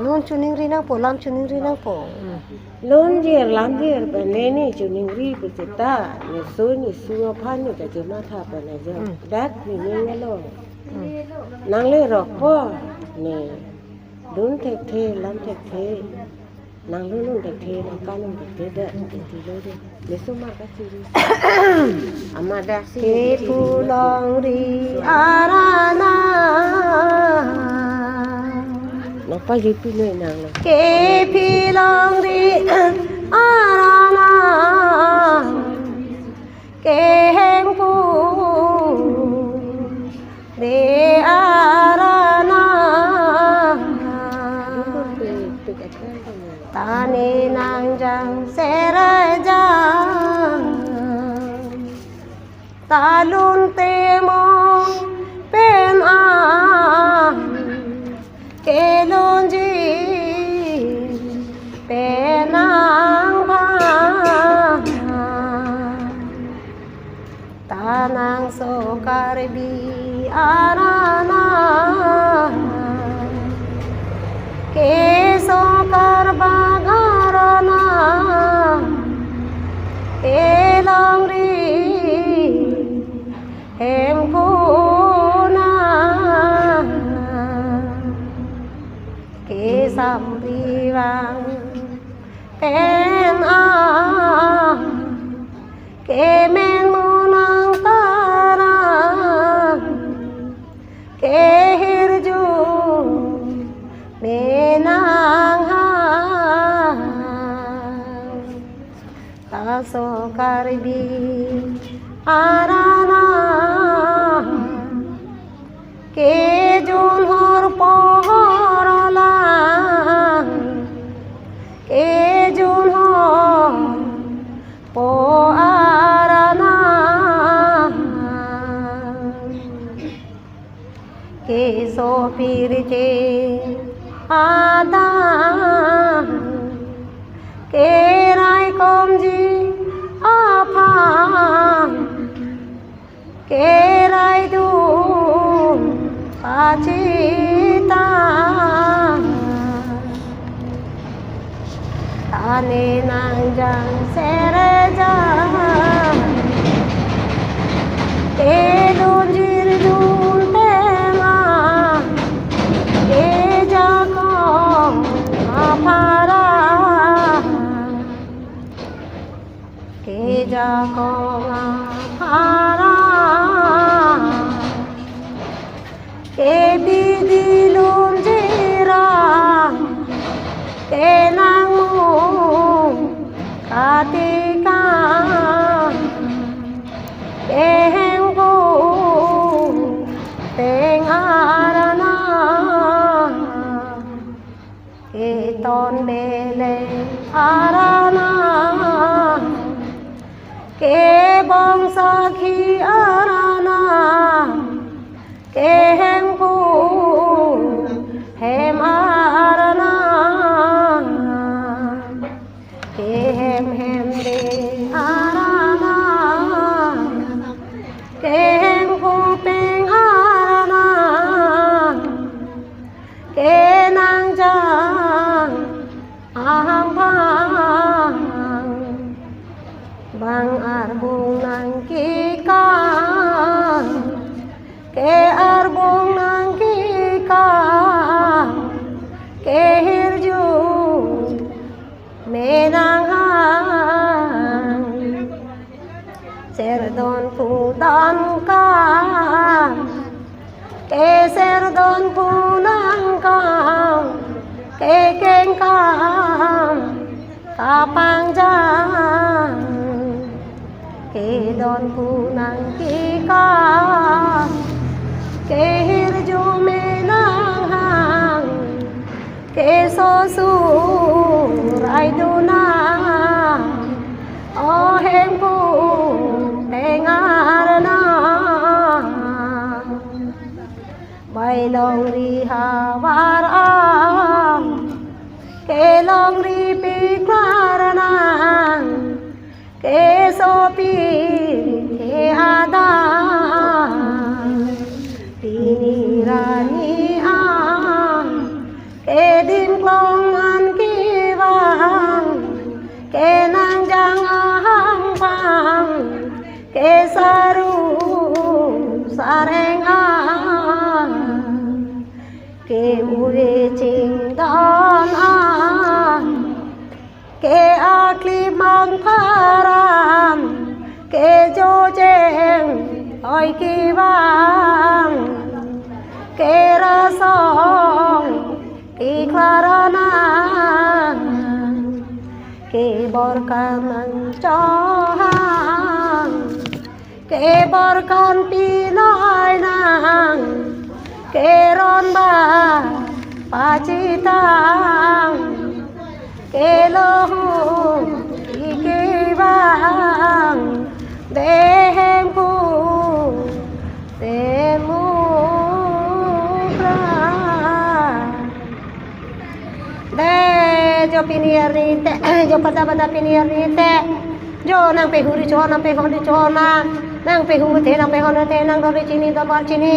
Lun chuning ri nangpo, lam chuning ri nangpo. Hmm. Lun jir, lam jir, pen ne ne chuning ri pu seta, ne so ne su aphan ne kachematha pen ajo. Hmm. Dak ne ning alo. Hmm. Nang le rokpo, ne. Lun thekthe, lam thekthe. Nang lun lun thekthe, nang ka lun thekthe, da, thekthe lo de. Lesu ma ka siri. Ama dak si. Kephu longri arana. Nang pa jipi noi nang lo. Kephu longri arana. Kehengpu de arana. Ta ne nang jang serajang. Ta lun temo pen a kelonji penang ba. Ta nangso Karbi arana, keso Karbak arana, kelongri hemkuna. Kesamri vang pen a, kemen monang tara, kehirju menang ha. Laso Karbi arana kejun hor pohor la Pirthe adan keraikomji aphan keraidun pachita. Tane nangjang serjang kedun jirdun tema kejakong apara. Kejakong apara kebidi lunjira kenangmung katika kehemku pengarna. Keton beleng arna, kebong sakhi arna, kehemku hem arna, kehem hemde arna, kehemku peng arna, kenangjang ahang bang, bang arbung nangkikang, ke arbung nangkikang, kehirju menang hang. Serdon pudon kang, ke serdon punang kang, ke kengkang kapangjang, kedon punang kikang, kehirju menang hang, keso suraidun nang, o hemku pengarna. Bai longri havar ang, ke longri piklar nang, keso pirthe adan, pini rani ang, kedim klong an kevang, kenangjang ahang pang, kesaru sareng ang, ke-ure chingdon ang, ke-aklip mang pharan, kejojeng oi kevang, kerasong piklar nang, kebor kanang chohang, kebor kan pinoi nang, keron ba pachitang, kelohu ikevang, dehemku temukra. De, jo pini arni te, jo pada pada pini arni te. Jo nangpehuri cho, nangpehonri cho nang. Nangpehuri te, nangpehonri te, nangdori chini, dobar chini.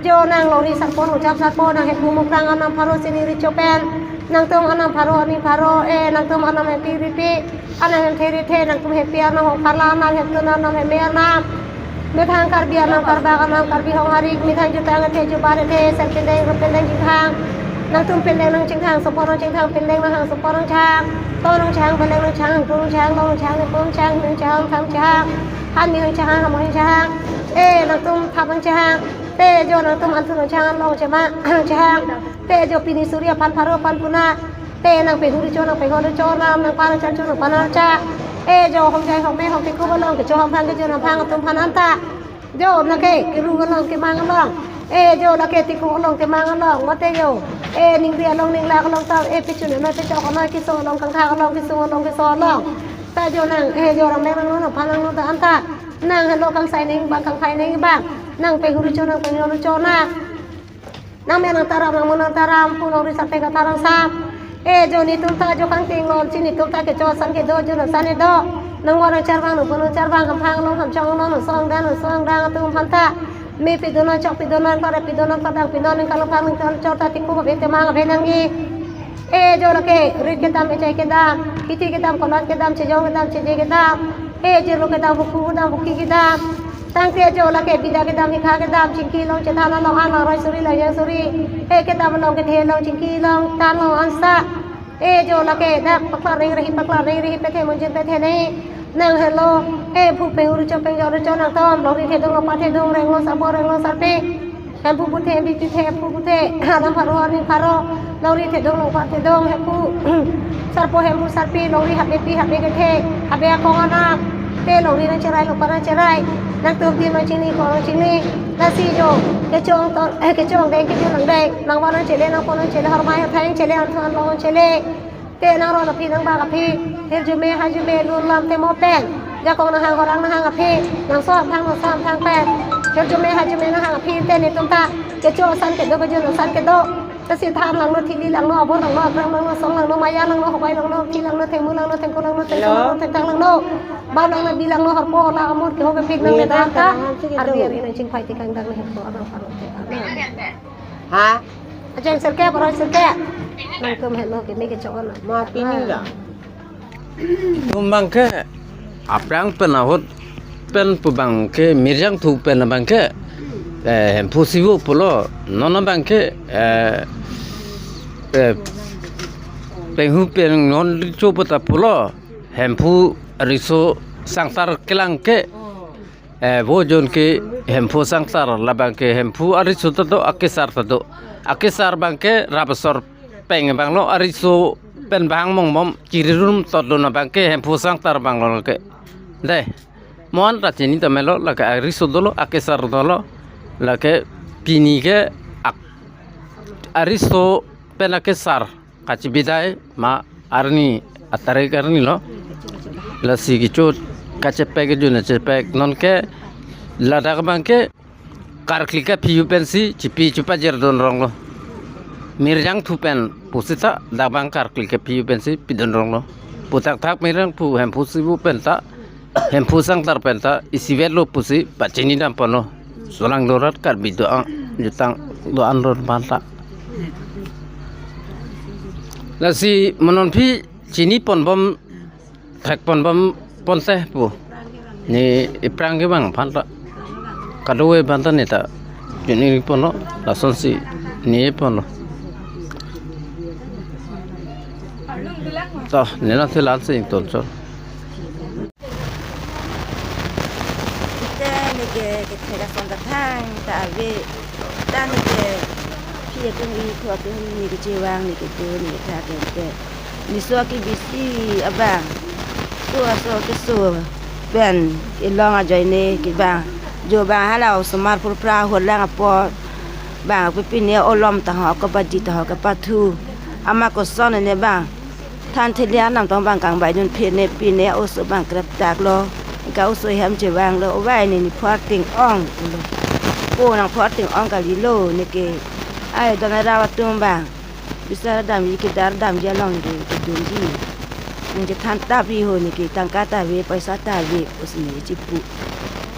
Jo nang longri sarpo, nangchap sarpo, nang hempu mukrang anam pharo chini ri cho pen. Nangtum anam pharo, ani pharo, eh, nangtum anam hempi ripi. Anam hemthe rithe, nangtum hempi arnam, hong pharla arnam, hemtun arnam, hemme arnam. Methang Karbi arnam, Karbak arnam, Karbi hong harik, methang jutang athe, jubar athe, sen pendeng, rup pendeng chingthang. Nangtum pendeng nangchingthang, sopo nangchingthang, pendeng nanghang, sopo nangchang, to nangchang, beleng nangchang, hangtu nangchang, long nangchang, nepo nangchang, hini nangchang, thang nangchang, hanmi nangchang, hamo nangchang. Eh, nangtum thap nangchang. Te jo nangtum antu nangchang, long chema nangchang. Te jo pini suri aphan pharo aphan puna. Te nangpehuri cho, nangpehonri cho, nam nangphan nangchan cho, nangphan nangcha. Eh, jo hom jai hom me hom piku balong kecho hom phang kejo nam phang atum phan anta. Jo lake keru along kemang along. Eh, jo lake tiku along kemang along. Mate jo. Eh, ningri along ninglak along tau. Eh, pichun along, pichok along, kisung along, kangthak along, kisung along, kiso along. Ta jo nang, eh, jo ram nang nang nang phan nang nang ta anta. Nang halo kangsai ning bang, kangthai ning bang. Nangpehuri cho, nangpehonri cho nang. Nang me nang taram, nang mo nang taram, pu longri sate ka taram sam. E jo netum ta jo kangting lon, si netum ta kecho asan kedo, jo asan kedo. Nang mo nang charbang, nang pu nang charbang, hamphang along, hamchong along, nang song dan, nang song dan, atum aphan ta. Me pidun nang chok, pidun nang kore, pidun nang kodang, pidun nang kalopang, nang kalchor ta tiku, bete mang, be nang i. E jo lake, rit kedam, echai kedam, kiti kedam, konat kedam, chejong kedam, cheje kedam. E jirlo kedam, bukhu kedam, bukhi kedam. Tangte jo lake bida kedam, hikha kedam, chingki along, chethan along, an along, roi suri, lajang suri. E kedam along, kethe along, chingki along, tan along, ansa. E jo lake dak paklar reng rehi, paklar reng rehi, pethe monjin pethe nei. Nang helo, e phu peng uru chom peng jor chom nangtum, longri thedung, longpat thedung, renglo sarpo, renglo sarpi. Hemphu puthe, hembi puthe, hemphu puthe, adam pharo, arni pharo, longri thedung, longpat thedung, hemphu, sarpo, hemphu, sarpi, longri habe pi, habe kethe, habe akong anak, te longri nang cherai, longpat nang cherai, nangtum tim nang chini, kong nang chini, lasi jo, kechong ton, eh, kechong deng, kejun nang deng, nang van nang chele, nang pon nang chele, hormai, horthai nang chele, anthon long nang chele. Te nang ron aphi nang bak aphi, hirjume hajume lun lam te mo pen. Jakong nang hang horang nang hang aphi, nang so hamphang nang so hamphang pen. Hirjume hajume nang hang aphi te netum ta. Kecho asan kedo kejun asan kedo. Kasi than langno thili langno abor langno akrang langno song langno maya langno hobai langno thi langno themu langno thengku langno thengku Hello? Langno thengtang langno. Bam langno bi langno harpo la amor ke hobe pik nang Ni kedam ta ta. Ardi ari nang chingphai tikang dang nang harpo abang palo te. Ha? Ajeng sirke, paroi sirke. Nangtum helo ke me kechok na. Ma pini la. Tum abangke aphrang pen ahut pen pu abangke mirjang thu pen abangke, eh, hemphu sivu pulo. Non abangke, eh, eh, penghu pen non richo puta pulo. Hemphu riso sangtar kelang ke. Eh, vo jon ke hemphu sangtar labangke hemphu ariso ta do, akesar ta do. Akesar abangke rap asor peng abanglo, ariso pen bang mong mom chirirum tot do na abangke hemphu sangtar abanglo ke. Dei. Mo-an ta chini ta melo, lake ariso dolo, akesar dolo. Lake pini ke ak-, ariso pen akesar kachebidai ma arni atarik arni lo. Lasi kecho kachepek kejun chepek nonke ladak abangke karkli kaphi pen si chipi chupajir dun rong lo. Mirjang thu pen pusita dak abang karkli kaphi pen si pidun rong lo. Puthak thak mirjang thu hemphu sivu pen ta hemphu sangtar pen ta isivet lo pusi pachini dam ponlo. Solang dorat Karbi do-an jutang do-an ron panta. Lasi mo non aphi chini pon bom thek pon bom ponte pu. Ni iphrang ke bang panta. Kadokave panta ni ta. Chini ponlo, lasonsi ni ponlo. To, nena thilan si ington chot. Te neke kethek ason ta thangta ave. Ta neke aphi atum ri, thu atum ri, neke chevang, neke do, neke thak ente. Niso kebisi abang. Tu aso keso pen kelong ajoine kevang. Jo abang hala osomar purpra holang apor. Bang pipine olom ta ho, kebaji ta ho, kepathu. Ama koson ne bang. Than theli anam tong bang kangbai dun phi ne pine oso bang krep tak lo. Ka oso hem chevang lo, owai ne ni phu arting ong pulo. Ko nang phu arting ong kali lo neke. Ai don ara atum bang. Bisar damji kedar damji along neke kedunji. Neke than ta pi ho neke tangka ta ave, paisa ta ave, oso ne chipu.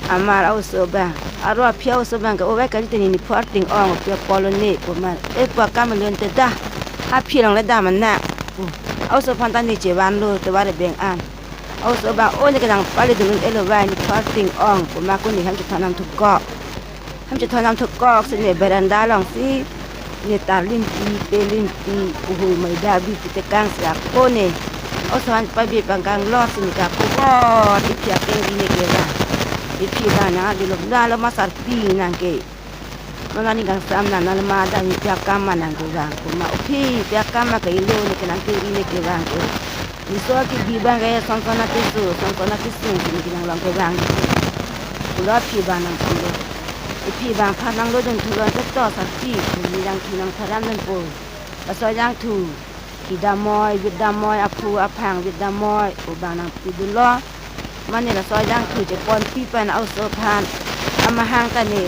Amar a-oso bang, aro aphi a-oso bang ke, owai kali te ne ni phu arting ong, aphi apolo ne, pu ma, e pu akam alen te dah, aphi along le dah mana, pu. A-oso aphan ta ne chevan lo, te ware beng an. A-oso bang, o ne kenang pali dunun elo vai, ne phu arting ong, pu ma ko ne hem chethon nam thukok. Hem chethon nam thukok, si ne beranda along si, ne tar limpi, pe limpi, uhu maida bi pu tekang si ako ne. O sohan pa bi pangkang lo si ne ka ko ko, iphi akeng ri ne kevang. Iphi ba nang adi lo, na lo ma sarpi nang ke. Mana ni kangsam na, na lo ma da ni iphi akam ma nang kevang. Ko ma iphi, iphi akam ma ke ilo ne kenang keri ne kevang ko. Niso kebi bang ke son son akeso, son son akesung si ne kenang long kevang. Ko lo aphi ba nang ko lo. Iphi bang phan nang lo dun thu lo te to sarpi, ko ni lang thu nang pharam nang ko. Laso jang thu, kedamoi, bit damoi, aphu aphang bit damoi, o bang nang pidun lo. Mane laso jang thu cheponpi pen a-oso aphan. Amahang ta ne.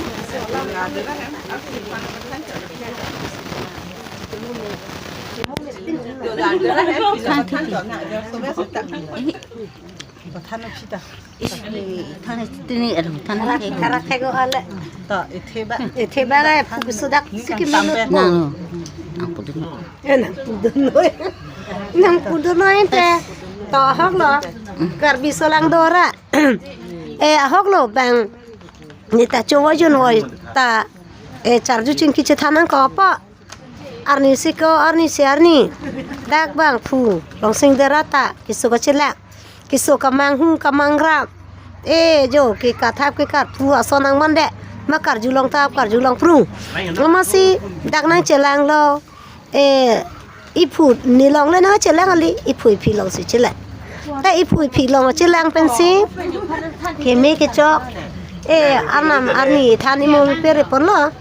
Than tini aduh than. Karak thek ole. To, ithe ba. Ithe ba ga phu sudak siki menu. Nang, nang pudun. Eh, nang pudun noi. Nang pudun noi te. To, ahok lo. Karbi solang dora. Eh, ahok lo bang. Neta chowa jun woi ta. Eh, charju chingki chethan nangkokpo. Arni siko, arni si arni. Dak bang phu, longsing dera ta, keso kachelang. Keso kamang hu, kamang ram. Eh, jo, ke kathap ke kar phu ason nang mande. Ma karjulong thap, karjulong phrung. Mama si, dak nangchelanglo. Eh, iphu nelong le nangchelang kali, iphu iphi long si chelang. Ta iphu iphi long chelang pensi. Keme kechok. Eh, arnam arni than imum pere ponlo.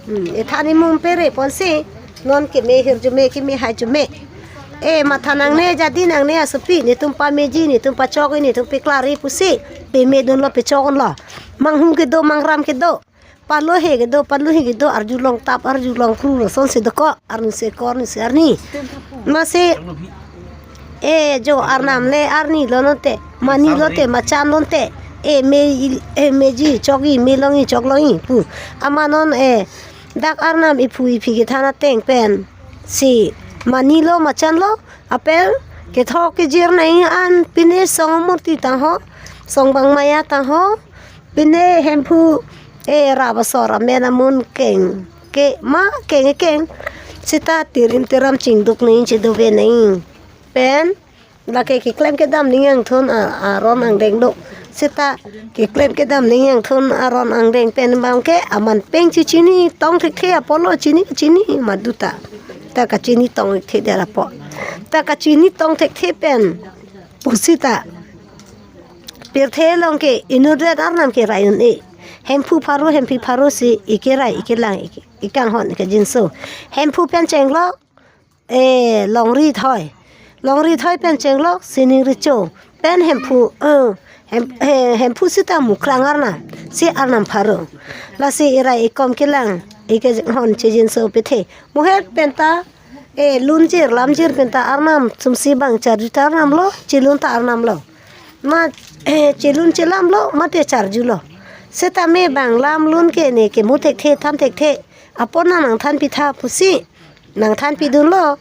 Hmm, eh, than imum pere ponsi, non keme hirjume, keme haijume. Eh, matha nangne, jadi nangne asopi, netum pameji, netum pachok, netum peklari pusi, pemedunlo, pechokdunlo. Manghum kedo, mangram kedo. Palo he kedo, palo he kedo, arjulong tap, arjulong kru, lason si dokok, arni si ko, arni si arni. Masi, e, jo arnam le arni lo non te, mani lo te, machan lo te, e, me, e, meji, chokji, me longji, chok longji, pu. Amat non, e, dak arnam iphu iphi kethan ateng pen si mani lo, machan lo, apel kethok kejir nangji an pine song murti tangho, song bang maya tangho, pine Hemphu, e, rap asor amen amun keng ke ma keng keng seta tirim tiram chingduk nangji, chedove nangji pen lake keklem kedam ning angthun a-, aron angdeng do. Seta keklem kedam ning angthun aron angdeng pen bang ke aman peng chechini tong thekthe apotlo, chini chini maduta. Ta kachini tong thekthe det apot. Ta kachini tong thekthe pen pusita pirthe along ke inutvet arnam ke rai un-e. Hemphu pharo, Hemphi pharo si ike rai, ike lang, ike, ike anghon, ike jinso. Hemphu pen chenglok, e, longri thoi. Longri thoi pen chenglok, sining recho. Pen Hemphu, e, Hem-, he, Hemphu seta mukrang arnam. Si arnam pharo. Lasi irai ikom kelang, ike hon chejinso pithe. Muhet penta, e, lunjir, lamjir penta arnam, sumsi bang charju ta arnam lo, chelun ta arnam lo. Ma, e, chelun chelam lo, mate charju lo. Setame bang lam lun ke ne kemu thekthe, than thekthe. Apot nang nangthan pitha pusi nangthan pidunlo.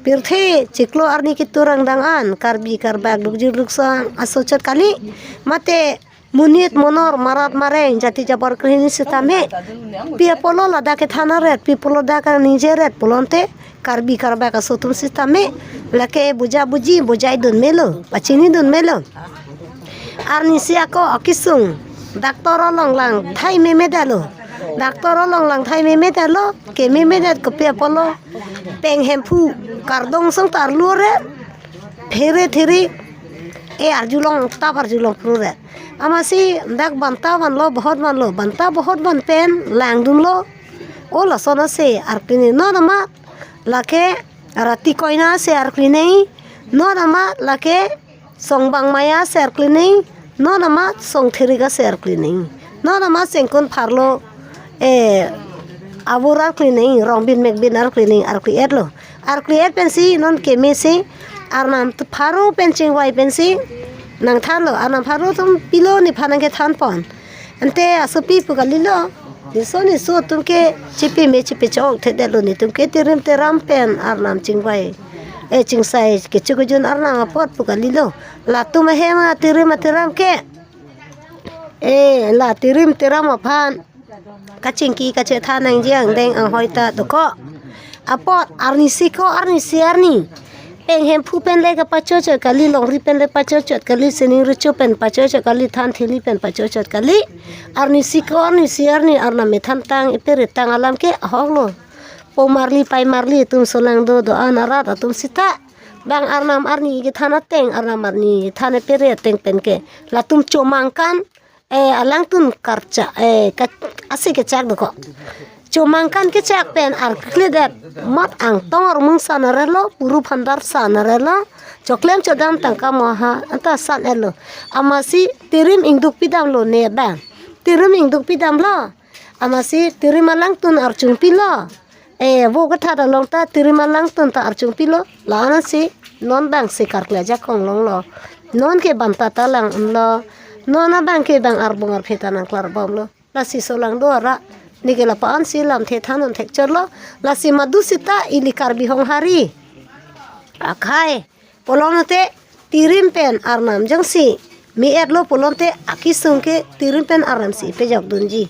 Pirthe chiklo arni keturang dang an, Karbi Karbak dukjir duksan asochot kali. Mate monit monor marat mareng jati jabar krehini sitame. Pi apotlo ladak kethan aret, pi apotlo dak kaningje ret pulote Karbi Karbak aso atum sitame lake buja buji bujai dun melo, pachini dun melo. Arnisi ako akisung doctor along lang thai meme dalo. Doctor along lang thai meme dalo, ke meme dat kopi apotlo. Peng Hemphu kardom song ta arlu re, phere there, e, arjulong tap arjulong pru re. Amatsi dak banta vanlo, bohot vanlo, banta bohot van pen langdunlo. O lason ase arkline non amat lake rati koina ase arkline, non amat lake song bang maya ase arkline, non amat song therik ase arkline, non amat sengkun pharlo, e, avur arkline, rongbin mekbin arkline, arkli etlo. Arkli et pensi non keme si arnam pharo pen chingvai pensi nangthanlo, arnam pharo atum pilo nephan nangkethan pon. Ante asopi pu kalilo. Niso niso atum ke chipi me chipi chok thedetlo, netum ke tirim tiram pen arnam chingvai, e, chingsai kecho kejun arnam apot pu kalilo. Latum ahem atirim atiram ke, e, la tirim tiram aphan kachingki kachethan nangji angdeng anghoi ta dokok. Apot arnisi ko arnisi arni. Peng Hemphu pen le kapachochot kali, longri pen le pachochot kali, sining recho pen pachochot kali, than thili pen pachochot kali. Arnisi ko arnisi arni arnam methantang ipere tang alam ke ahoklo. Po marli pai marli atum solang do do-an arat atum sita. Bang arnam arni kethan ateng, arnam arni than ipere ateng pen ke latum chomangkan, e, alangtun karcha, e, ka-, asi kechak dokok. Chomangkan kechak pen arklidet, mat angtong armung san arelo, puru phandar san arelo, choklem chodam tangka moha anta san etlo. Amatsi tirim ingduk pidamlo ne bang. Tirim ingduk pidamlo. Amatsi tirim alangtun archung pilo. E, vo kethat along ta tirim alangtun ta archung pilo. La-an si non bang si karkli ajakong longlo. Non ke banta ta lang-unlo. Non abang ke bang arbung arphe ta nangklarbomlo. Lasi solang do ara. Neke lapu-an si lamthe than un thekchotlo. Lasi madu sita ili Karbi Honghari akhai pulote tirim pen arnam jongsi me-etlo pulote akisung ke tirim pen arnam si pejok dunji.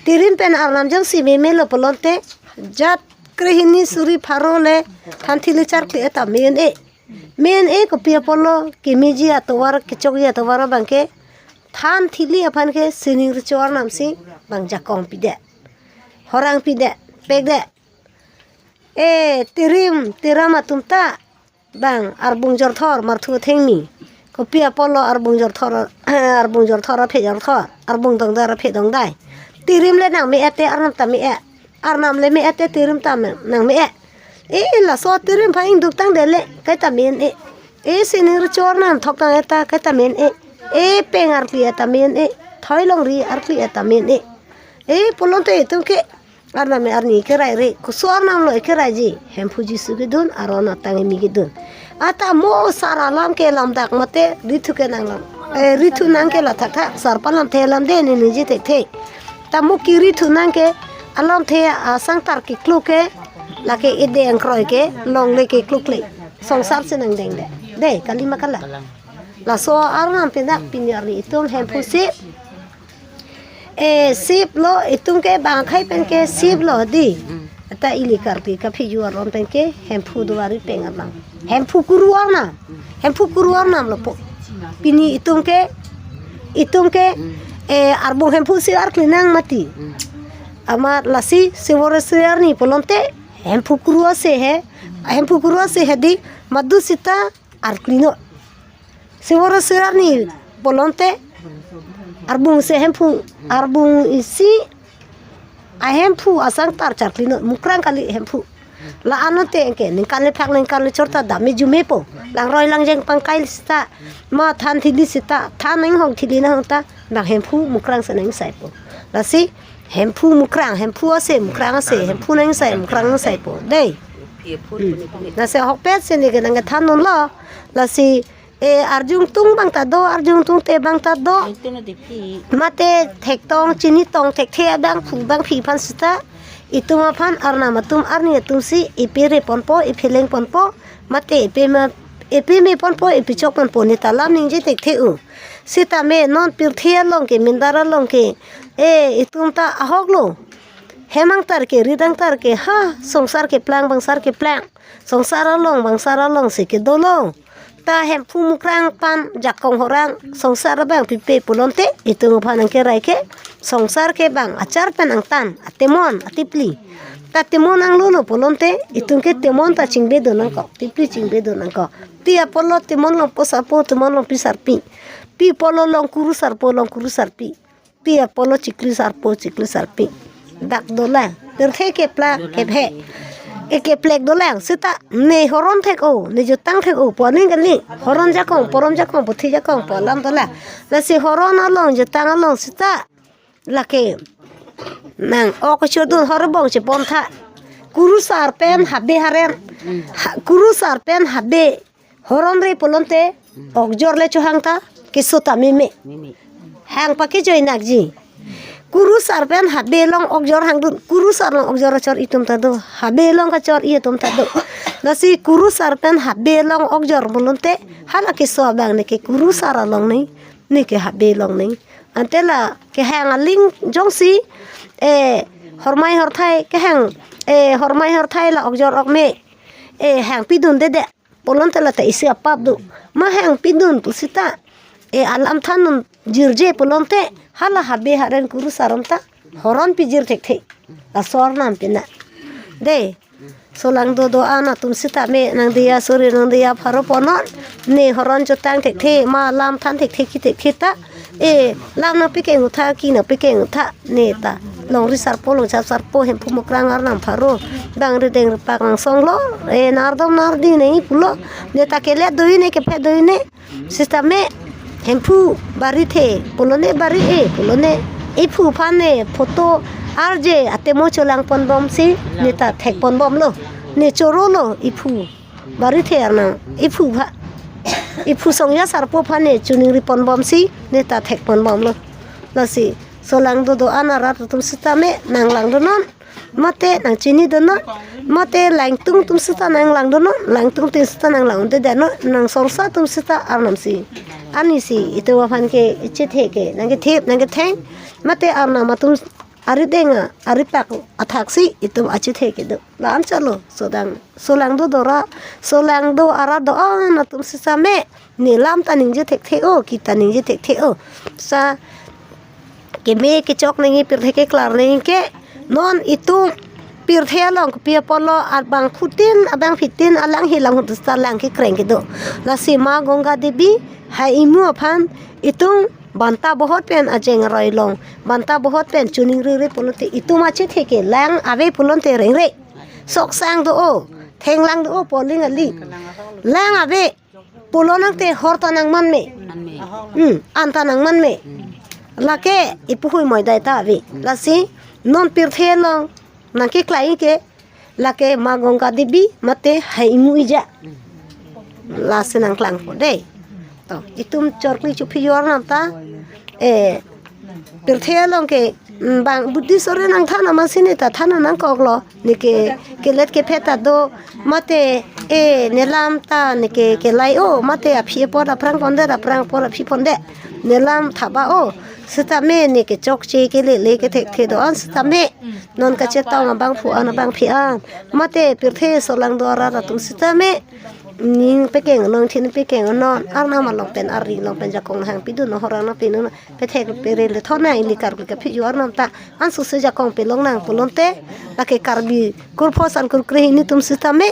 Tirim pen arnam jongsi memelo pulote jat krehini suri pharo le than thili charkli eta me-un-e. Me-un-e kopi apotlo, kemeji atovar, kechokji atovar abang ke than thili aphan ke sining recho arnam si bang jakong pidet, horang pidet, pekdet. E, tirim tiram atum ta bang arbung jorthor marthu thengmi. Kopi apotlo arbung jorthor, arbung jorthor aphe jorthor, arbung dongdar aphe dongdai. Tirim le nang me-et te arnam ta me-et. Arnam le me-et te tirim ta me-, nang me-et. E, laso tirim aphan ingduk tangdet le kaita me-un-e. E, sining recho arnam thok tang eta kaita me-un-e. E, peng arkli eta me-un-e. Thoi longri arkli eta me-un-e. Eh, pulote itum ke Arnam arni kerai re, koso Arnam lo keraiji, Hemphu Jisu kedun, aron atang imi kedun. Ata mo sar alam ke lamdak mate, rithu ke nanglam. Eh, rithu nang ke lathak thak, sar palamthe alam de ne ningje thekthe. Ta mo kerithu nang ke, alamthe asangtar keklo ke, lake ide angkroi ke, longle ke klukle. Songsar si nangdeng de. De, kali ma kala. Laso Arnam penap pini arni itum Hemphu si, eh, sip lo, itum ke bang akhai pen ke sip lo di. Ata ili Karbi kaphi ju aron pen ke Hemphu duari peng abang. Hemphu kuru Arnam. Hemphu kuru Arnam lo po. Pini itum ke, itum ke, eh, arbung Hemphu si arkli nang mati. Amat lasi Sivoresri arni pulote Hemphu kuru ase he. Hemphu kuru ase he di madu sita arkli non. Sivoresri arni pulote arbung isi Hemphu, arbung isi aHemphu asangtar charkli non, Mukrang kali Hemphu. La-an lote ke ningkan le phak ningkan le chorta dam me jume po. Langroi langjeng pangkai sita, ma than thili sita, than nanghong thili nanghong ta, bang Hemphu Mukrang si nangsai po. Lasi Hemphu Mukrang, Hemphu ase Mukrang ase, Hemphu nangsai Mukrang nangsai po. De. Lasi ahokpet si ne ke nangkethan non lo. Lasi, eh, arjungtung bang ta do, arjungtungte bang ta do. Mate thektong chinitong thekthe abangphu bangphi aphan sita, itum aphan Arnam atum arni atum si ipi re ponpo, ipi leng ponpo, mate ipi ma, ipi me ponpo, ipi chok ponpo, ne ta lam ningje thekthe u. Sitame non pirthe along ke, mindar along ke, eh, itum ta ahok lo. Hem angtar ke, rit angtar ke, ha, songsar keplang, bangsar keplang. Songsar along, bangsar along si kedo lo. Ta Hemphu Mukrang pen jakong horang, songsar abang pipe pulote, itum aphan nangkerai ke, songsar ke bang achar pen angtan, atemon, atipli. Ta temon anglo lo pulote, itum ke temon ta chingbe do nangkok, tipli chingbe do nangkok. Pi apotlo temon longpo sarpo, temon longpi sarpi. Pi apotlo long kuru sarpo, long kuru sarpi. Pi apotlo chikli sarpo, chikli sarpi. Dak dolang. Pirthe keplang, kephe. Eh, keplek dolang. Sita, ne horon thek o, ne jutang thek o, pu aning kali. Horon jakong, porom jakong, puthi jakong, pu alam dolang. Lasi horon along, jutang along, sita. Lake. Nang, ok chodun horbong chepon tha. Kurusar pen habe haren. Ha, kurusar pen habe. Horon re pulote, okjor le chohang ta, keso ta meme. Meme. Hang pa kejoi nakji. Kurusar pen habe along okjor hangdun, kurusar along okjor achor itum ta do, habe along kachor itum ta do. Lasi kurusar pen habe along okjor pulote, hala keso abang ne ke kurusar along ne, ne ke habe along ne. Ante la kehang aling jongsi, eh, hormai horthai, kehang, eh, hormai horthai la okjor ok me, eh, hang pidun dede. Pulote la ta isi apap do. Ma hang pidun pu sita. Eh, alam than non jirje pulote. Hala habe haren kurusar atum ta horon pijir thekthe. Laso Arnam penap. De. Solang dodo-an atum sitame nangdiya suri nangdiya pharo ponnon. Ne horon jutang thekthe ma lam than thekthe ki thekthe ta. Eh, lam nangpikeng utha ki nangpikeng utha. Ne ta longri sarpo longchap sarpo Hemphu Mukrang Arnam pharo. Bang rideng ripak angsong lo. Eh, nardom nardi ne pulo. Ne ta kele doi ne kephe doi ne. Sitame Hemphu bari the, pulo ne bari e, pulo ne. Iphu aphan ne photo arje atemo cholang ponbom si, ne ta thek ponbom lo. Ne choro lo, iphu. Bari the arnam, iphu aphan. Iphu songja sarpo aphan ne choningri ponbom si, ne ta thek ponbom lo. Lasi, solang dodo-an arat atum sitame, nanglang donon. Mate nangchini donon. Mate langtung atum sita nanglang donon. Langtungtin sita nanglang unde donon. Nang sorsa atum sita Arnam si. Arni si itum aphan ke ichethe ke. Nangkethip, nangketheng. Mate Arnam atum arideng a, aripak athak si itum achethe kedo. La-an chalo, sodang. Solang dodo ra, solang do arat do-an atum sitame. Ne lam ta ningje thekthe o, kita ningje thekthe o. Sa keme kechok nangji pirthe keklar nangji ke non itum pirthe along kopi apotlo abangphutin abangphitin alang hilang hutus ta lang kekreng kedo. Lasi ma Ganga Devi hai imu aphan itum banta bohot pen ajeng aroi long. Banta bohot pen choningri re pulote itum achethe ke lang ave pulote rengre. Soksang do o, thenglang do o, poling ali. Lang ave. Pulo nangte hor ta nangman me. An me. Hmm, an ta nangman me. Hmm. Lake ipuhui moidai ta ave. Hmm. Lasi non pirthe along nangkeklai ke lake Ma Ganga Devi mate Haimu Ija. Lasi nangklangpo dei. To, itum chorkli chophi arnam ta, eh, pirthe along ke, mm, bang Buddhist ore nangthan amatsi neta than nangkoklo. Neke kelet kephet ta do, mate, eh, nelam ta neke kelai-o, mate aphi apot aphrang pondet, aphrang apot aphi pondet. Nelam thaba-o, sitame neke chokche kelele kethekthe do-an sitame. Non kachetong abangphu an abangpi an. Mate pirthe aso lang do arat atum sitame ning pekeng non, thin pekeng non, arnam along pen, arni along pen jakong nahangpidun, horang nangpidun, pethek pere le thona ili karkli kaphi arnam ta, ansose jakong pelong nang pulote, lake Karbi kurphos an kurkre hini atum sitame,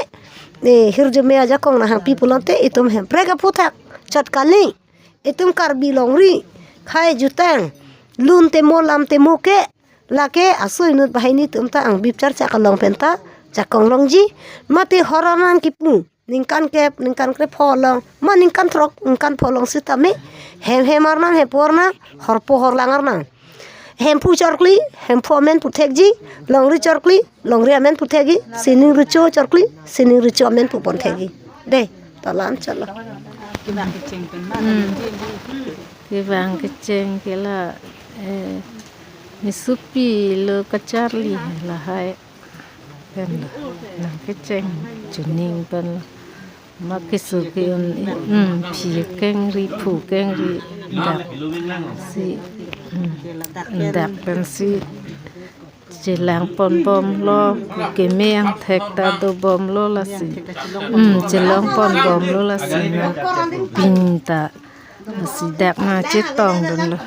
eh, hirjume ajakong nahangpi pulote, itum Hemprek aphuthak chot kali, itum Karbi longri, khai jutang, lun temo lam temo ke, lake aso inut banghini atum ta angbip charcha along pen ta jakong longji, mate horang nangkipu ningkan kep, ningkan krepho along, ma ningkan throk, ningkan pho along sitame hem hem arnam, hempo arnam, horpo horlang arnam. Hemphu chorkli, hemphu amen puthekji, longri chorkli, longri amen puthekji, sining richo chorkli, sining richo amen puponthekji. Dei, to la-an chotlo. Hmm. Kevang kecheng ke la, eh, Misopi lo kacharli lahai pen lo, nangkecheng chuning pen lo. Ma keso ke-un, hmm, phi kengri, phu kengri, dak si, hmm, dak pensi chelang ponbomlo, keme angthek ta dobomlo lasi. Hmm, chelong ponbomlo lasi nangpin ta. Lasi dak nangchetongdunlo.